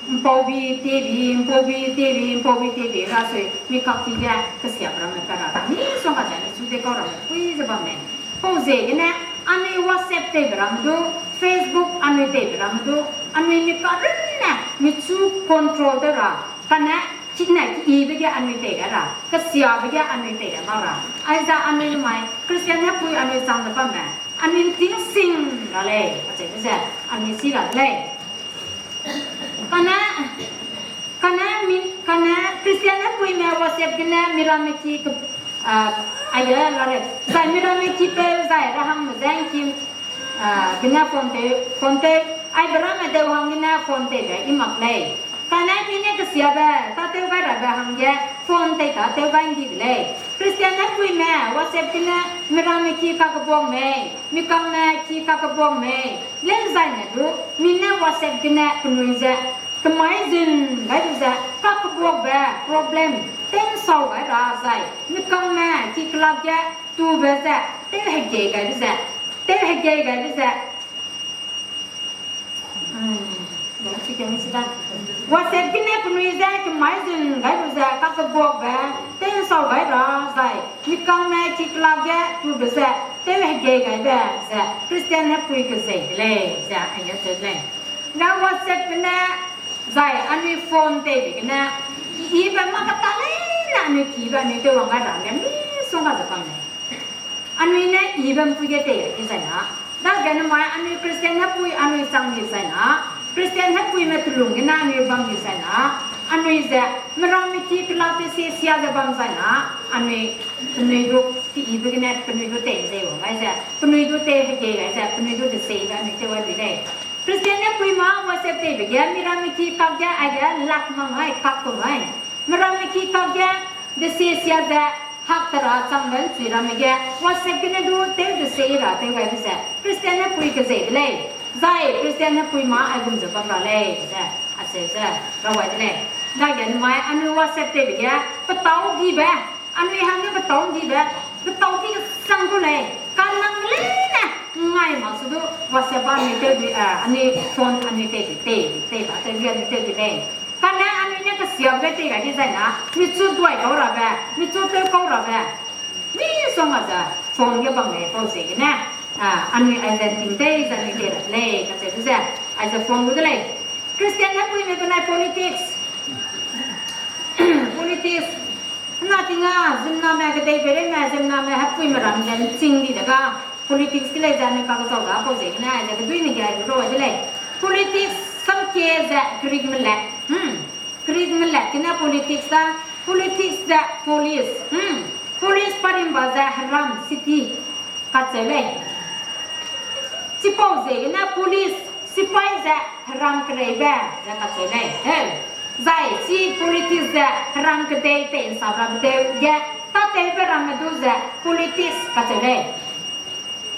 ’mpau bi, te bi, ’mpau bi, te bi, ’mpau bi, te bi, ga sui, mi kak ki ge, kesiabe ramme ka ra, misongga ze, mi chu de kau ramme, pui ze bam lei. Pau ziegene, anui WhatsApp teibe ramme du, Facebook anui teibe ramme du, anui mi karunne, mi chu control tew ra, kane, chine keyibe ge anui tei gai ra, kesiabe ge anui tei gai mak ra. Aize anui namai, Christian hepui anui chang ze bamme, anui ’nting sing ra lei, kacheube ze, anui chi ra de lei. Kane, kane mi, kane Christian hepuime WhatsApp gene miramme ki ke, a, aige la lei. Zai miramme ki peu zai ra hangme ze ’ngki, a, gene phone tew, phone tew, aibe ramme deu hang gene phone teibe i mak lei. Kane mi ne kesiabe, tâtew gai rabe hangge, phone tei tâtew gai ’ndi de lei. Christian hepuime, WhatsApp gene, miramme ki kakebuak mei, mi kangme ki kakebuak mei, leu zaine du, mi ne WhatsApp gene penui ze, kemai zun gai du ze, kakebuakbe problem, tew ’nsau gai ra zai, mi kangme ki kelak ge, tube ze, tew hegei gaibe ze, tew hegei gaibe ze, WhatsApp gene penui ze kemai zun gai lu ze kakebuakbe, tew ’nsau gai ra zai, mi kangme ki kelak ge tube ze, tew hegei gaibe ze, Christian hepui kezei de lei, ze aige cheu de lei. Ga WhatsApp gene, zai anui phone teibe gene, ibe mâ keta leine anui kibe anui tew wang gai ra ge misongga ze bam lei. Anui ne ibe ’mpui ge tei dezai na. Dage namai anui Christian hepui anui chang dezai na. Christian hepuime telung gene anui bam dezai na. Anui ze, miramme ki kelak te sie sia ze bam zai na. Anui, penui du, keyibe gene, penui du tei zei wang gai ze. Penui du tei hegei gai ze, penui du deseibe anui tew gai lui lei. Christian hepui mâ WhatsApp teibe ge, miramme ki kak ge, aige lak mak ngai, kak ku ngai. Miramme ki kak ge, desie sia ze, hak tera changbe ’nchui ramme ge, WhatsApp gene du tew desei ra tew gaibe ze, Christian hepui kezei de lei. Zai Christian hepui mâ aigum ze bam ra lei ze, acheu ze, rawai de lei. Dage namai anui WhatsApp teibe ge, petâu dibe, anui hangge petâu dibe, petâu di kesang gu lei, kanang leine, ngai mak su du, WhatsApp ba anui tew di, a, anui phone anui tei di, tei, tei ba tew di anui tew di lei. Kane anui ne kesiabe ge tei gai dezai na, mi chu duai kau rabe, mi chu tew kau rabe. Misongga ze, phone ge bam lei pau ziegene, a, anui aize ’nting tei ze anui tei ra de lei, kacheube ze, aize phone gu de lei. Christian hepuime benai politics. Politics. Hena ting a, ziemmename kedei peireme, ziemmename hepuime ram ze ’nching di de ga, politics ke lei ze anui pa kezau da pau ziegene, aize keduine ge ai lu rawai de lei. Politics samkie ze Greekme lat. Hmm. Greekme lat gene politics da, politics ze police. Hmm. Police parimba ze heram, city. Kacheu lei. Chipau ziegene police, Sipai ze heram kereibe ze kacheu lei. Heu, zai chi politics ze heram kedei tei ’nsa rabe deu ge, tâtewbe ramme du ze politics kacheu lei.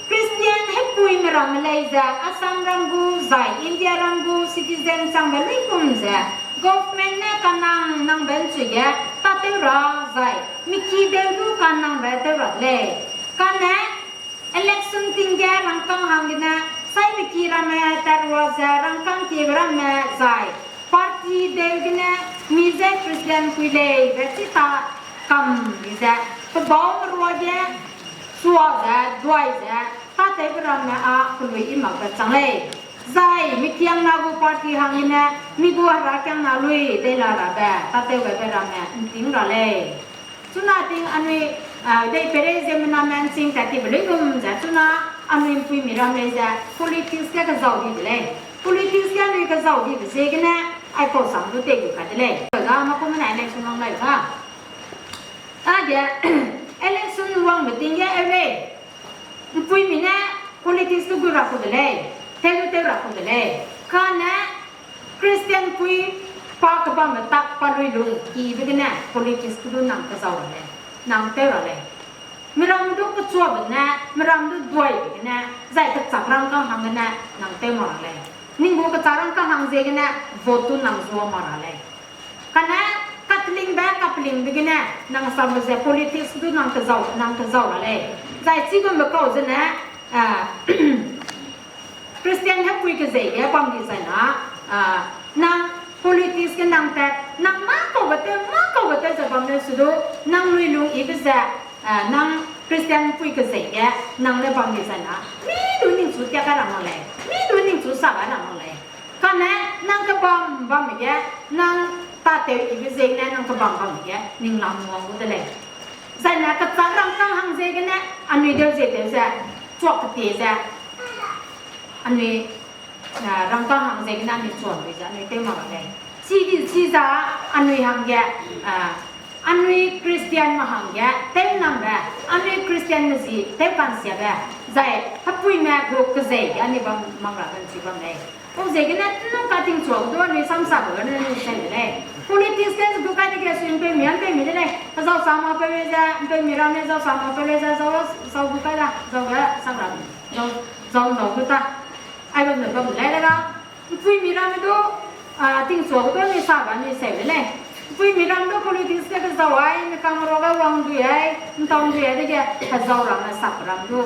Christian hepuime ramme lei ze Assam ram gu zai India ram gu citizen changbe luigum ze government ne kanang nangbe ’nchui ge tâtew ra zai miki deu du kanangbe tew ra de lei. Kane election ting ge rangkâng hanggene, saibeki ramme, tatruâ ze rangkâng kiebe ramme zai party deu gene, mi je Christian pui lei be chi ta kam di ze, pebaume ruage sua ze, duai ze, tâtewbe ramme â kelui i makbe chang lei. Zai mikiangna gu party hanggene, mi gu herakiangna lui dei la rabe tâtew gaibe ramme ’nting ra lei. Chuna ting anui, a, dei peirei ziemmename ’nching tat tibe luigum ze, chuna anui ’mpuimi ram lei ze politics ge kezau di de lei. Politics ge anui kezau dibe ziegene, aipau sam du tei gu kai de lei. Ga mâ kumena election wang gai ga. Age, election wangbe ting ge eu lei. ’Mpuimi ne politics du gu ra ku de lei. Tew du tew ra ku de lei. Kane Christian pui pa kebambe tak pa lui lung kibe gene politics ge du nang kezau ra lei. Nang tew ra lei. Miram du kechuabe ne, miram du duaibe gene, zai kechak rangkâng hanggene, nang tew mak ra lei. Ning gu kechak rangkâng hang ziegene, vote du nang zua mak ra lei. Kane, katlingbe, kapelingbe gene, nang sambe ze politics du nang kezau, nang kezau ra lei. Zai chigumbe kau zene, a, Christian hepui kezei ge bam di zai na, a, nang politics ge nang tat, nang mâ kaube tew, mâ kaube tew ze bam leu su du, nang lui lung ibe ze, a, nang Christian pui kezei ge, nang ne bam di zai na, mi du ningchu tia kai ra mak lei, mi du ningchu sa kai ra mak lei. Kane, nang kebam bamme ge, nang tâtew ibe ziegene, nang kebam bamme ge, ning lam wang gu de lei. Zai na kechak rangkâng hang ziegene, anui deu ze tew ze, chuak ketie ze, anui, a, rangkâng hang ziegene anui chuan dui ze anui tew mak ra lei. Chi di chi za anui hangge, a, anui Christianme hangge tew nangbe, anui Christianme zi tew kansiabe, zai hepuime gu kezei ge anui bam mak ra benchi bam lei. Pau ziegene tenu kating chuak du anui samsabe gene anui se de lei. Politics te du kai dege sui ’mpeumi, ’mpeumi de lei. Zau sa mak peu lei ze, ’mpeumi ramme zau sa mak peu lei ze, zau, zau gu kai da, zau ge sak ra, zau, zau, zau gu ta. Aibamne bam lei le ga, ’mpuimi ramme du, a, tingchuak du anui sabe anui seu de lei. ’Mpuimi ram du politics ge kezau ai, mi kangruage wang dui ai, ’ntau dui ai dege, hezau ramme sak ram du,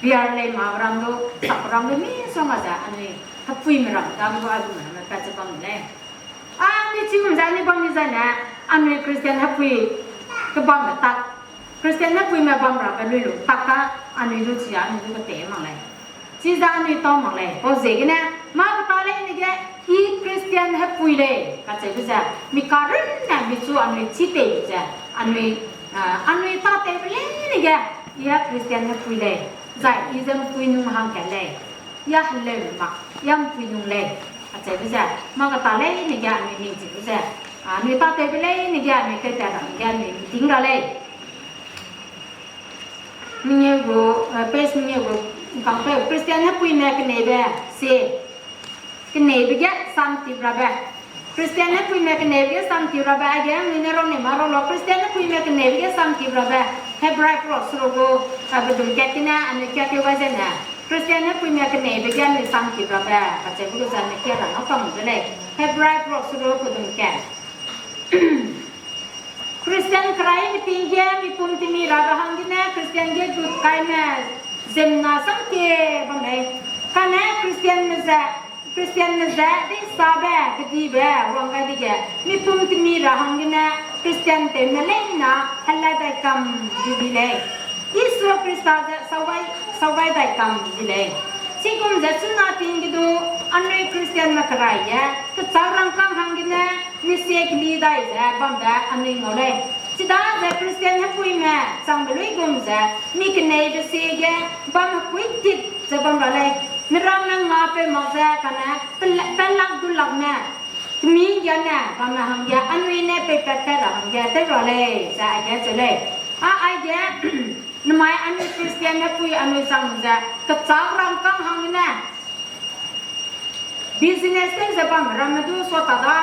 biar lei ma ram du, sak ram du, misongga ze anui, hepuime ram dage du aigume ramme pat ze bam de lei. Anui chigum ze anui bam di zai ne, anui Christian hepui kebambe tak, Christian hepuime bam rabe lui lung tak ka, anui du chi anui du kete mak lei. Chize anui tau mak lei, pau ziegene, mâ keta leine ge, I Christian hepui lei kacheube ze, mi karunne michu anui chî tei ze, anui, a, anui tâtewbe leine ge, I a Christian hepui lei, zai I ze ’mpui nung hangkat lei, I a heleu mak, I a ’mpui nung lei, kacheube ze, mâ keta leine ge anui ningchi lu ze, a, anui tâtewbe leine ge anui tewtat ra ge anui ’nting ra lei. Mengeu gu, eh, page mengeu gu, ’ngkangpeu, Christian hepuime keneibe, se, keneibe ge samtip rabe. Christian hepuime keneibe ge samtip rabe, aige anui ne rau ni mâ rau lau, Christian hepuime keneibe ge samtip rabe. Hebrai prak seruk gu, eh, pedum kat gene, anui kiakeu gai zene. Christian hepuime keneibe ge anui samtip rabe, kacheube gu ze anui kia ra ngau kam de lei. Hebrai prak seruk pedum kat. Christian kerai meeting ge mipum temi rabe hanggene Christian ge gut kaime ziemmena samkie bam lei. Kane Christianme ze, Christianme ze deisabe kedibe wang gai dege, mipum temi ra hanggene Christian tewme leina hela dai kam di di lei. Isua Khrista ze sau gai, sau gai dai kam di lei. Chigum ze chuna ting ge du, anui Christianme kerai ge, kechak rangkâng hanggene, mi sie keli dai ze bambe anui ngau lei. Chidaze Christian hepuime changbe luigum ze, mi keneibe sie ge bam hekui tit ze bam ra lei. Miramme ngapeu mak ze kane, pela-, pelak dulakme, kemi giane bamme hangge, anui ne peipat kai ra hangge tew ra lei ze aige cheu lei. A aige, namai anui Christian hepui anui chang ze, kechak rangkâng hanggene, Business tew ze bam ramme du sua ta da.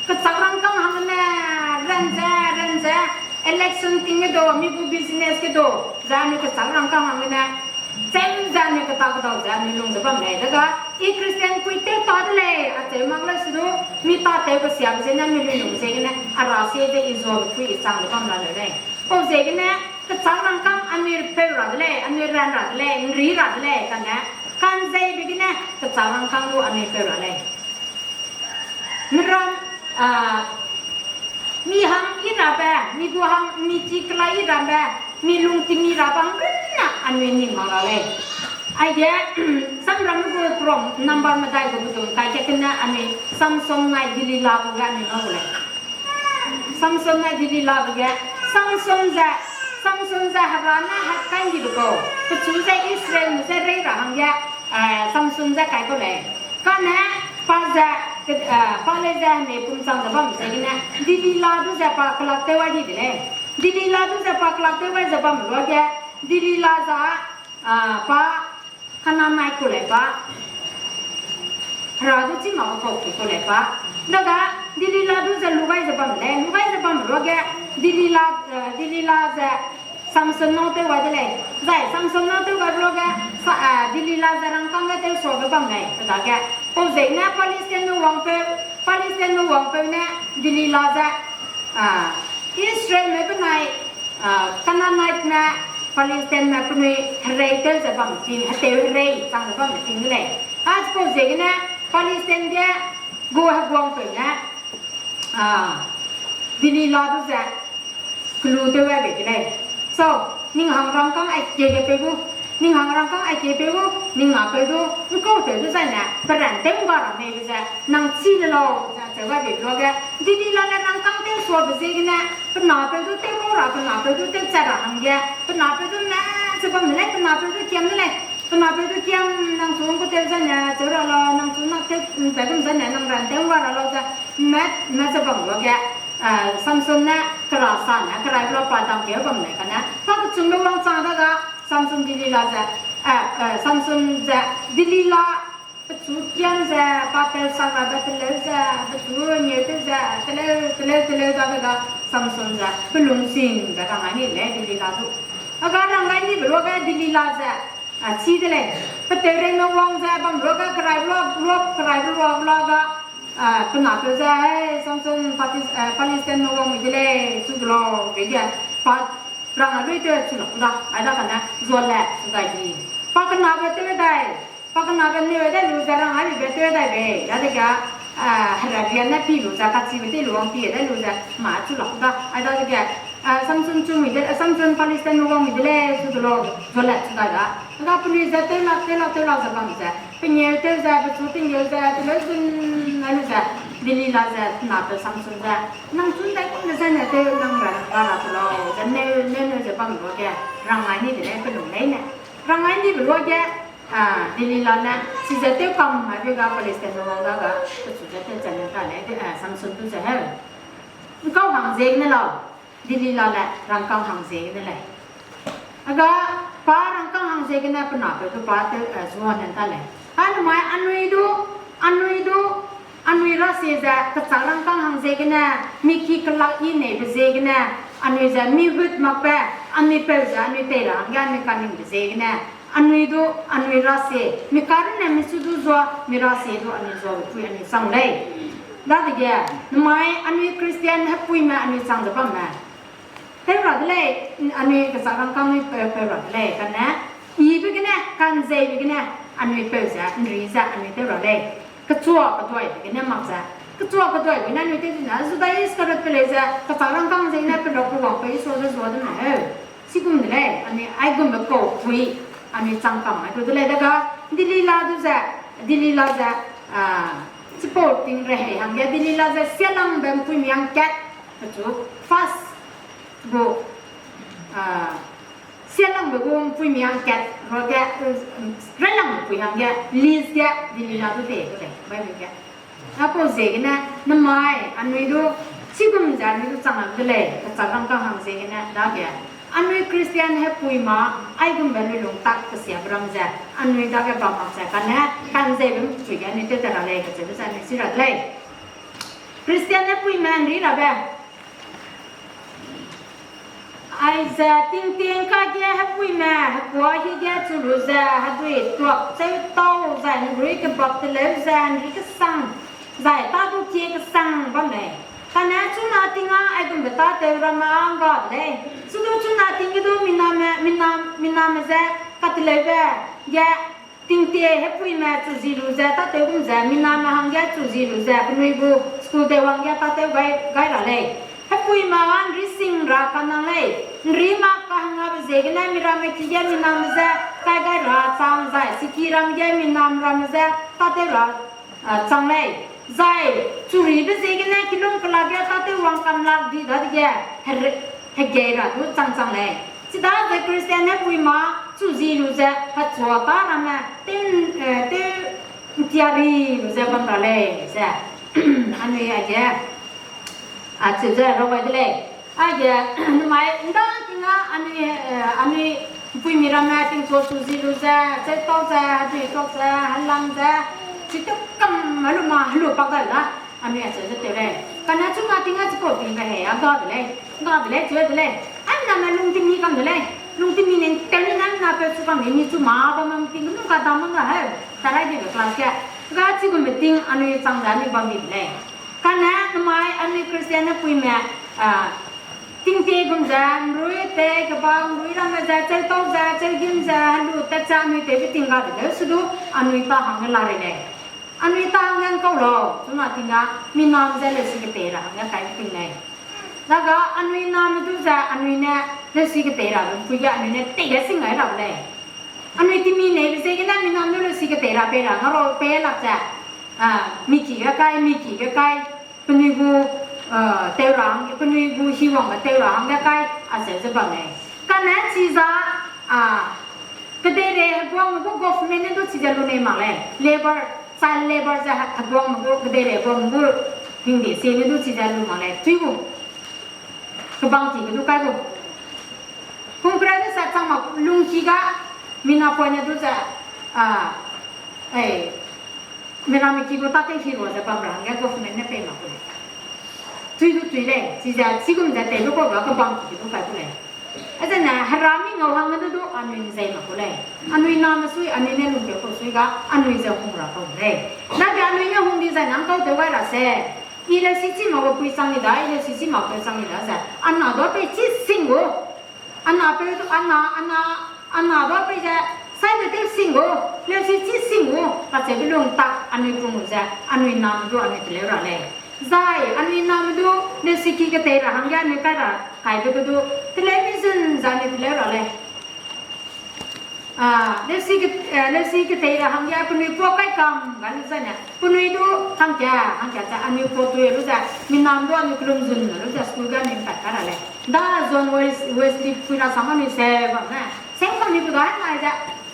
Kechak rangkâng hangne, ran ze, ran ze, election ting ge du, mi gu business ge du, ze anui kechak rangkâng hangne, cheu ze anui keta kedau ze anui lung ze bam lei. Dega, i Christian pui tew ta de lei, acheu mak lei se du, mi tâtew kesiabe zene mi lui lung ziegene, a ra sie ze i zuabe pui i chang ze bam ra leu lei. Pau ziegene, kechak rangkâng anui peu ra de lei, anui ran ra de lei, nri ra de lei, kane, kanzeibe gene, kechak rangkâng du anui peu ra lei. Miram, a, mi hang i rabe, mi gu hang, mi chi kela i rabe, mi lung timi ra bang runne anui ning mak ra lei. Aige, samram gu prom number medai gu bedung kai ke kene anui Samson nai Delila gu ge anui ngau lei. Samson nai Delila gu ge, Samson ze, Samson ze Hera ne hat kai ndibe kau, pechu ze Israelme je rei ra hangge, eh, Samson ze kai kau lei. Kane, pa ze, ke-, eh, pa lei ze hemei pum chang ze bam ziegene, Delila du ze pa kelak tew ai di de lei. Delila du ze pa kelak tew ai ze bam luage, Delila za, a, pa Canaanite ku lei pa, Hera du chî mak kau ku ku lei pa. Daga, Delila du ze lu gai ze bam lei, lu gai ze bam luage, Delila, eh, Delila ze Samson nâu tew gai de lei. Zai Samson nâu tew gai luage, sa, eh, Delila ze rangkâng ge tew suabe bam lei, pe dage. Pau ziegene Palestinemeu wangpeu, Palestinemeu wangpeu ne Delila ze, ah, Israelme benai, ah, Canaaniteme, Palestinememe penui herei tew ze bam ting, hetew herei chang ze bam ting de lei. Achipau ziegene Palestine ge gu heguangpeu ne, ah, Delila du ze kelu tew ai bei de lei. So, ning hang rangkâng aikie ge peu gu, ning hang rangkâng aikie peu gu, ning napeu du, ngkau tew du zaine, peran tew ngga ra meibe ze, nang chî le lau, ze acheu gai bei luage, Delila ne rangkâng tew suabe ziegene, pe napeu du tew kau ra, pe napeu du tew chat ra hangge, pe napeu du ne ze bam de lei, pe napeu du kiam de lei, pe napeu du kiam, nang chu ngkau tew zaine, cheu ra lau, nang chu nak tew, ’ntai gum zaine, nang ran tew ngga ra lau ze, me, me ze bam luage, eh, Samson ne kera sa ne, keraibe la pa dam keu bam lei kane. Pa kechumbe wangchang dage, Samson Delila ze, eh, eh, Samson ze, Delila, pechu kiam ze, pa tew sak rabe teleu ze, pechu ngeu tew ze, teleu, teleu, teleu dadege, Samson ze, pelungsing ze rang ai ni lei Delila du. Aga rang ai nibe luage Delila ze, a, chî de lei. Pe tewreime wang ze bam luage keraibe lua, lua, keraibe lua, lua ga, a, pe napeu ze, hei, Samson, Palis-, eh, Palestinemeu wang mi de lei, chu de lau, be ge, pa rang ai lui tew chu lak da, ai da kane, zua le, chu dai di. Pa kenabe tew dai, pa kenabe neu dai lu ze rang ai lui tew dai bei, dadege, a, Hera ria ne pi lu ze, kachibe tew lu wang pi dai lu ze, ma chu lak da, ai dadege, a, Samson chu mi de, Samson Palestinemeu wang mi de lei, chu de lau, zua le, chu dai da. Ga penui ze tew lak, tew lak, tew lak ze bam ze, pengeu tew ze, pechu pengeu ze, teleu zun, ai lu ze, Delila ze, napeu Samson ze, nang chu ’ndai kum de zaine tew nang ra, ra, ra, te lau, ze neu, neu, neu ze bam luage, rang ai ni de lei, pelung leine. Rang ai nibe luage, a, Delila ne, chize tew kam, aibe ga Palestinemeu wang dage, pechu ze tew chat ne ta lei, de, a, Samson du ze heu. Ngkau hang ziegene lau, Delila le, rangkâng hang ziegene lei. Aga, pa rangkâng hang ziegene pe napeu du pa tew, eh, zua nen ta lei. Anemai anui du, anui du, anui rasie ze, kechak rangkâng hang ziegene, mi ki kelak i neibe ziegene, anui ze mi hut makbe, anui peu ze anui tei ra hangge anui kaningbe ziegene, anui du, anui rasie, mi karunne mi su du zua, mi rasie du anui zuabe pui anui chang lei. Dadege, nemai anui Christian hepuime anui chang ze bamme tew ra de lei, anui kechak rangkâng anui pe-, peu ra de lei, kane, ibe gene, kanzeibe gene, anui peu ze, nri ze, anui tew ra lei. Kechua keduaibe gene mak ze. Kechua keduaibe gene anui tew zene, Judas Iscariot pe lei ze, kechak rangkâng ziegene pelak pe wang pe Isua ze zua de me heu. Chigum de lei, anui aigumbe kaupui, anui chang kam ai du de lei dega, Delila du ze, Delila ze, a, chipau ting rehei hangge, Delila ze sialangbe ’mpuimi hangkat, pechu, fast gu, a, sialangbe gu ’mpuimi hangkat, ruage, eh, railangbe pui hangge, list ge, Delila du tei gu lei, Bible ge. Apau ziegene, nemai, anui du, chigum ze anui du chang lam de lei, kechak rangkâng hang ziegene, dage. Anui Christian hepui ma, aigumbe lui lung tak kesiabe ram ze, anui dage bam mak ze, kane, kanzeibe mpui ge anui tew ta ra lei, kacheube ze anui chi ra de lei. Christian hepuime ’nri rabe. Aize tingting kage hepuime, hekua hige chu lu ze, hedui tuak cheu tau zai ’nrui kebak teleu ze, ’nri kesang, zai tâ du kie kesang bam lei. Kane chuna ting â aigumbe tâtew ramme â ’ngga de lei. Sudu chuna ting ge du miname, mina, miname ze kateleube ge tingtie hepuime chu zi lu ze tâtew gum ze, miname hangge chu zi lu ze, penui gu school tew wang ge tâtew gai, gai ra lei. Hepuime â ’nri sing ra kanang lei. ’Nri mak kahangabe ziegene miramme ki ge miname je kai gai ra chang zai, siki ram ge minam ramme je tâtew ra, a, chang lei. Zai, churibe ziegene kilung kelak ge tâtew wang kam lak di dadege, here-, hegei ra du chang chang lei. Chidaze Christian hepuime â chu zi lu ze, hechua tâ ramme, tew, eh, tew ’ntia ri lu ze bam ra lei, ze. Anui aige, acheu ze rau gai de lei. Aige, namai ’nda ting â anui, eh, anui ’mpuimi ramme tingchu chu zi lu ze, cheu tau ze, hedui tuak ze, helang ze, chi tew kam, helu ma, helu pak dai da. Anui acheu ze tew lei. Kane chuna ting â chipau tingbe hei, a ga de lei, ga de lei, cheu de lei. Anui name lungtemi kam de lei. Lungtemi ning tew ni na na peu chu kam ni, ni chu ma bam ting nu ka dam na he. Tarai dibe class ge. Ga chigumbe ting anui chang ze anui bam di de lei. Kane namai anui Christian hepuime, a, tingtie gum ze, ’nrui tei kebang, ’nrui ramme ze, cheu tau ze, cheu gim ze, helu tat ze anui tewbe ting ga de leu, sudu anui tâ hangge la rei lei. Anui tâ hangge ’ngkau lau, chuna ting â, minam ze leusi ketei ra hangge kai ting lei. Daga anui name du ze, anui ne leusi ketei rabe ’mpui ge anui ne tei ge sing gai ra lei. Anui temi neibe ziegene minam du leusi ketei ra pei ra, ngara pei lak ze, a, miki ge kai, miki ge kai, penui gu, a, tew ra hangge, penui gu hiwangbe tew ra hangge kai, acheu ze bam lei. Kane chiza, a, kedeirei heguangme gu government ne du chize lu nei mak lei. Labour, child labour ze he-, heguangme gu, kedeirei heguangme gu hingde sie ne du chize lu mak lei. Tui gu. Kebang ki ge du kai gu. Kungkra de sa chang mak lungki ga, mina poine du ze, a, ei, miname ki gu tâtew hi rua ze bam ra hangge government ne pei mak gu lei. Tui du tui lei, chize, chigum ze tei lu kau ga kebang ki ge du kai gu lei. Azene, hera mi ngau hangge du du anui ’nzei mak gu lei. Anui name sui, anui ne lungkeu kau sui ga, anui ze hung ra kau lei. Dage anui ne hung di zai nang kau tew gai ra se. I leusi chi mak gu pui chang ni da, i leusi chi mak peu chang ni da ze. Ana du pei chi sing gu. Ana peu du, ana, ana, ana du pei ze, sai de tew sing gu, leusi chi sing gu, kacheube lung tak anui pung ze, anui name du anui teleu ra lei. Zai, anui name du, leusi ki ketei ra hangge anui kai ra, kaibe ge du, teleu mi zun ze anui teleu ra lei. A, leusi ke-, eh, leusi ketei ra hangge penui puâ kai kam ga lu zane. Penui du hangka, hangka ze anui puâ tui lu ze, minam du anui kelum zun lu ze school ge anui pat kai ra lei. Da John Wes-, Wesley pui ra sam anui se bam ne. Seng kam ni pu da nai ze,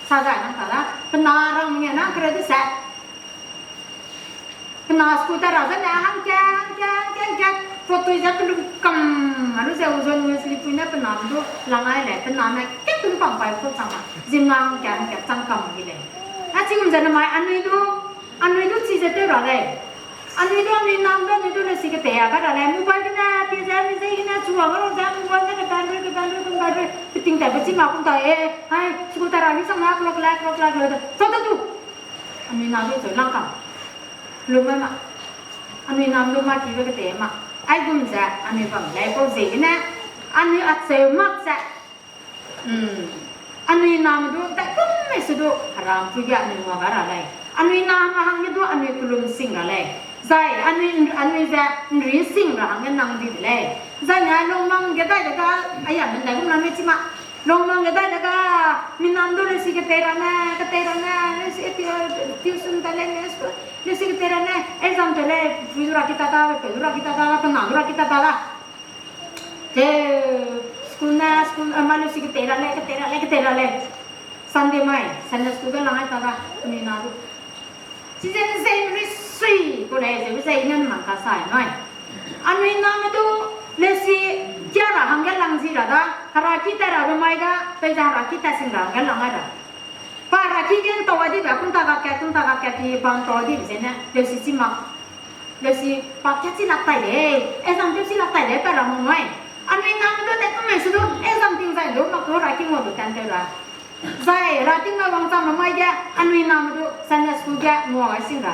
sa zai nang ta da. Pe na rang nge nang kere du se. Pe na school ta ra zane hangka, hangka, hangka, hangka, puâ tui ze kelum kam, a lu ze John Wesley pui ne pe name du lang ai lei, pe name kat tum pam pai kau chang ma, zimna hangka, hangka chang kam di lei. A chigum ze namai anui du, anui du chize tew ra lei. Anui du, anui name du, anui du leusi ketei a kai ra lei. Mobile gene, pie ze, mi ze gene, chua ngau ze, mobile gene, keban rui, keban rui, keban rui, peting tatbe chi ma kum ta e, hai, school ta ra hi sang na, clock la, clock la, clock la, chau ta du. Anui na du cheu lang kam. Lum ma. Anui name du mâ kibe ketei ma. Aigum ze, anui bam lei pau ziegene, anui acheu mak ze. Anui name du, dai kum mei se du, herampui ge anui ngua ga ra lei. Anui name hangge du, anui kelum sing ra lei. Zai, anui, anui ze, ’nri sing ra hangge nang di de lei. Zai ne, lungmang ge dai de ga, aya, men dai gum na mei chi ma. Lungmang ge dai de ga, minam du leusi ketei ra ne, ketei ra ne, leusi, eh, tuition ta lei ne, school, leusi ketei ra ne, exam te lei, pui du ra ki ta da, pe du ra ki ta da, pe na du ra ki ta da la. Te, school ne, school, eh, ma leusi ketei ra lei, ketei ra lei, ketei ra lei. Sunday mai, Sunday school ge lang ai ta da, anui na du. Chize ’nzei ’nri sui ku lei, ze be ze i ne mang ka sai mai. Anui name du, leusi, Kia ra hangge lang zi ra da, heraki tat rabe mai ga, peize heraki tat sing ra hangge lang ai ra. Pa heraki ge ntau a dibe, kunta ga kat, kunta ga kat pi pa ntau a dibe zene, leusi chi mak. Leusi pa kia chi lak tai de, exam tew chi lak tai de, pa ra mui. Anui name du tat ku mei su du, exam ting zai du, mak du heraki ngau du tan tew ra. Zai heraki ngau wangchang me mai ge, anui name du Sunday school ge ngua gai sing ra.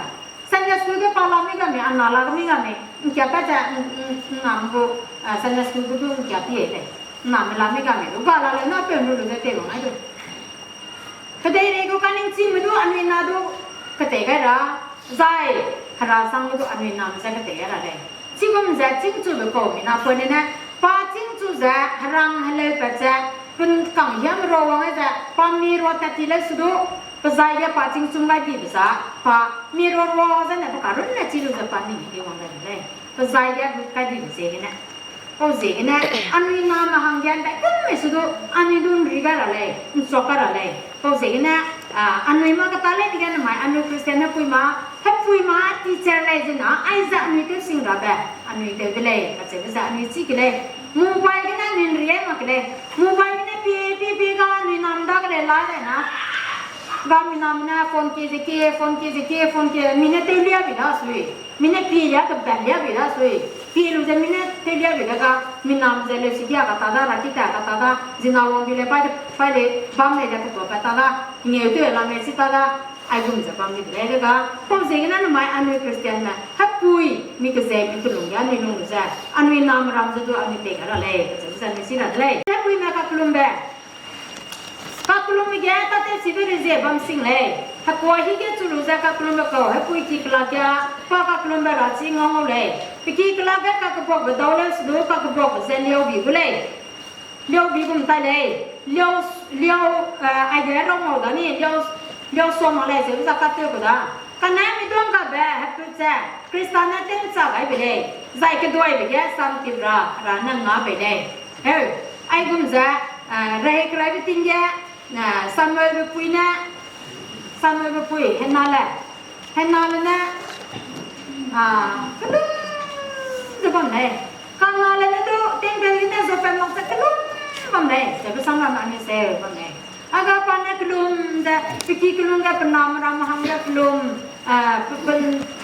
Sunday school ge pa la mi ga mei, ana la mi ga mei, ngkia pa ze, n-, n-, nnam gu, ah, Sunday school gu du ngkia pie lei. Nnam la mi ga mei du, ga la leu na peu lu lu ze tei wang ai du. Kedeirei gu kaningchime du anui na du ketei gai ra, zai herasangme du anui name ze ketei gai ra lei. Chigum ze chîngchube kau mi na pua ne ne, pa chîngchu ze herang heleu pat ze, pen kang hiam rua wang ai ze, pa mi rua tat ti leu su du, pe zai ge pa chîngchum gai dibe za, pa mi rua rua zene pe karunne chi lu ze pa ning di wang gai de lei. Pe zai ge gu kai dibe ziegene. Pau ziegene, anui name hangge ’ndaigum mei su du, anui du ’nri gai ra lei, ’nchuak gai ra lei. Pau ziegene, ah, anui mâ keta lei dige namai, anui Christian hepui mâ, hepui mâ teacher lei zena, aize anui tew sing rabe, anui tew de lei, kacheube ze anui chî ke lei. Mobile gene anui ’nri ai mak ke lei. Mobile gene pie, pie, pie ga anui nam da ke lei la lei na. Ga mi nam ne phone kie ze kie, phone kie ze kie, phone kie, mi ne tewlia bi da sui. Mi ne pie lia kebat lia bi da sui. Pie lu ze mi ne tewlia bi da ga, mi nam ze leusi kia kata da, ra ki ta kata da, zina wang bi lei pai de, pai lei bam lei de ketuapat ta da, ngeu tew la mei chi ta da, aigum ze bam di de lei de ga. Pau ziegene namai anui Christian me, hepui, mi kezei mi kelung ge anui lung ze, anui name ram ze du anui tei gai ra lei, kacheu ze anui chi ra de lei. Hepuime kakellumbe. Kakellumbe ge tatew chibe rezie bam sing lei. Hekua hige chu lu ze kakellumbe kau, hepui ki kelak ge, pa kakellumbe ra chi ngau ngau lei. Pe ki kelak ge kakebuakbe dau leu su du, kakebuakbe ze liau bi gu lei. Liau bi gum tai lei. Liau, liau, eh, aige rau ngau da ni, liau, liau sua mak lei, ze za katew gu da. Kane mi duang gabe, heput ze, Khrista ne tewcha gai bei lei. Zai keduaibe ge samtip ra, ra nang nga bei lei. Heu, aigum ze, eh, rehei keraibe ting ge, eh, Samuelbe pui ne, Samuelbe pui, Hannale. Hannale ne, ah, kellum ze bam lei. Hannale ne du, temple gene zuapat mak ze kellum bam lei. Zebe samram anui seu bam lei. A ga pa ne kellum ze, pe ki kellum ge pe name ramme hangge kellum, ah, pe, pe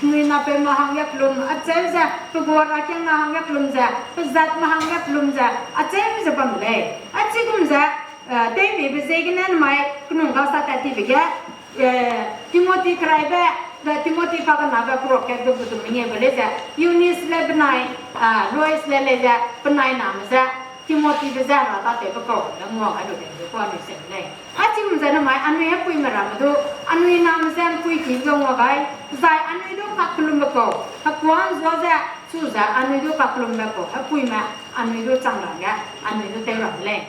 nui napeume hangge kellum, acheu ze, pe gu herakiangna hangge kellum ze, pe zatme hangge kellum ze, acheu ze bam lei. Achigum ze, eh, tewmibe ziegene namai kenung ga sa tat tibe ge, eh, Timothy keraibe, de Timothy pa kenabe proket ge betum mengeu ge lei ze, Eunice le benai, ah, Lois le lei ze, penai name ze, Timothybe ze hera tatewbe kau, de ngua gai lu de, de kua anui seu lei. Achigum ze namai anui hepuime ramme du, anui name ze ’mpui ki ze ngua gai, zai anui du kakellumbe kau, hekuan zua ze, chu ze anui du kakellumbe kau, hepuime, anui du chang ra ge, anui du tew ra de lei.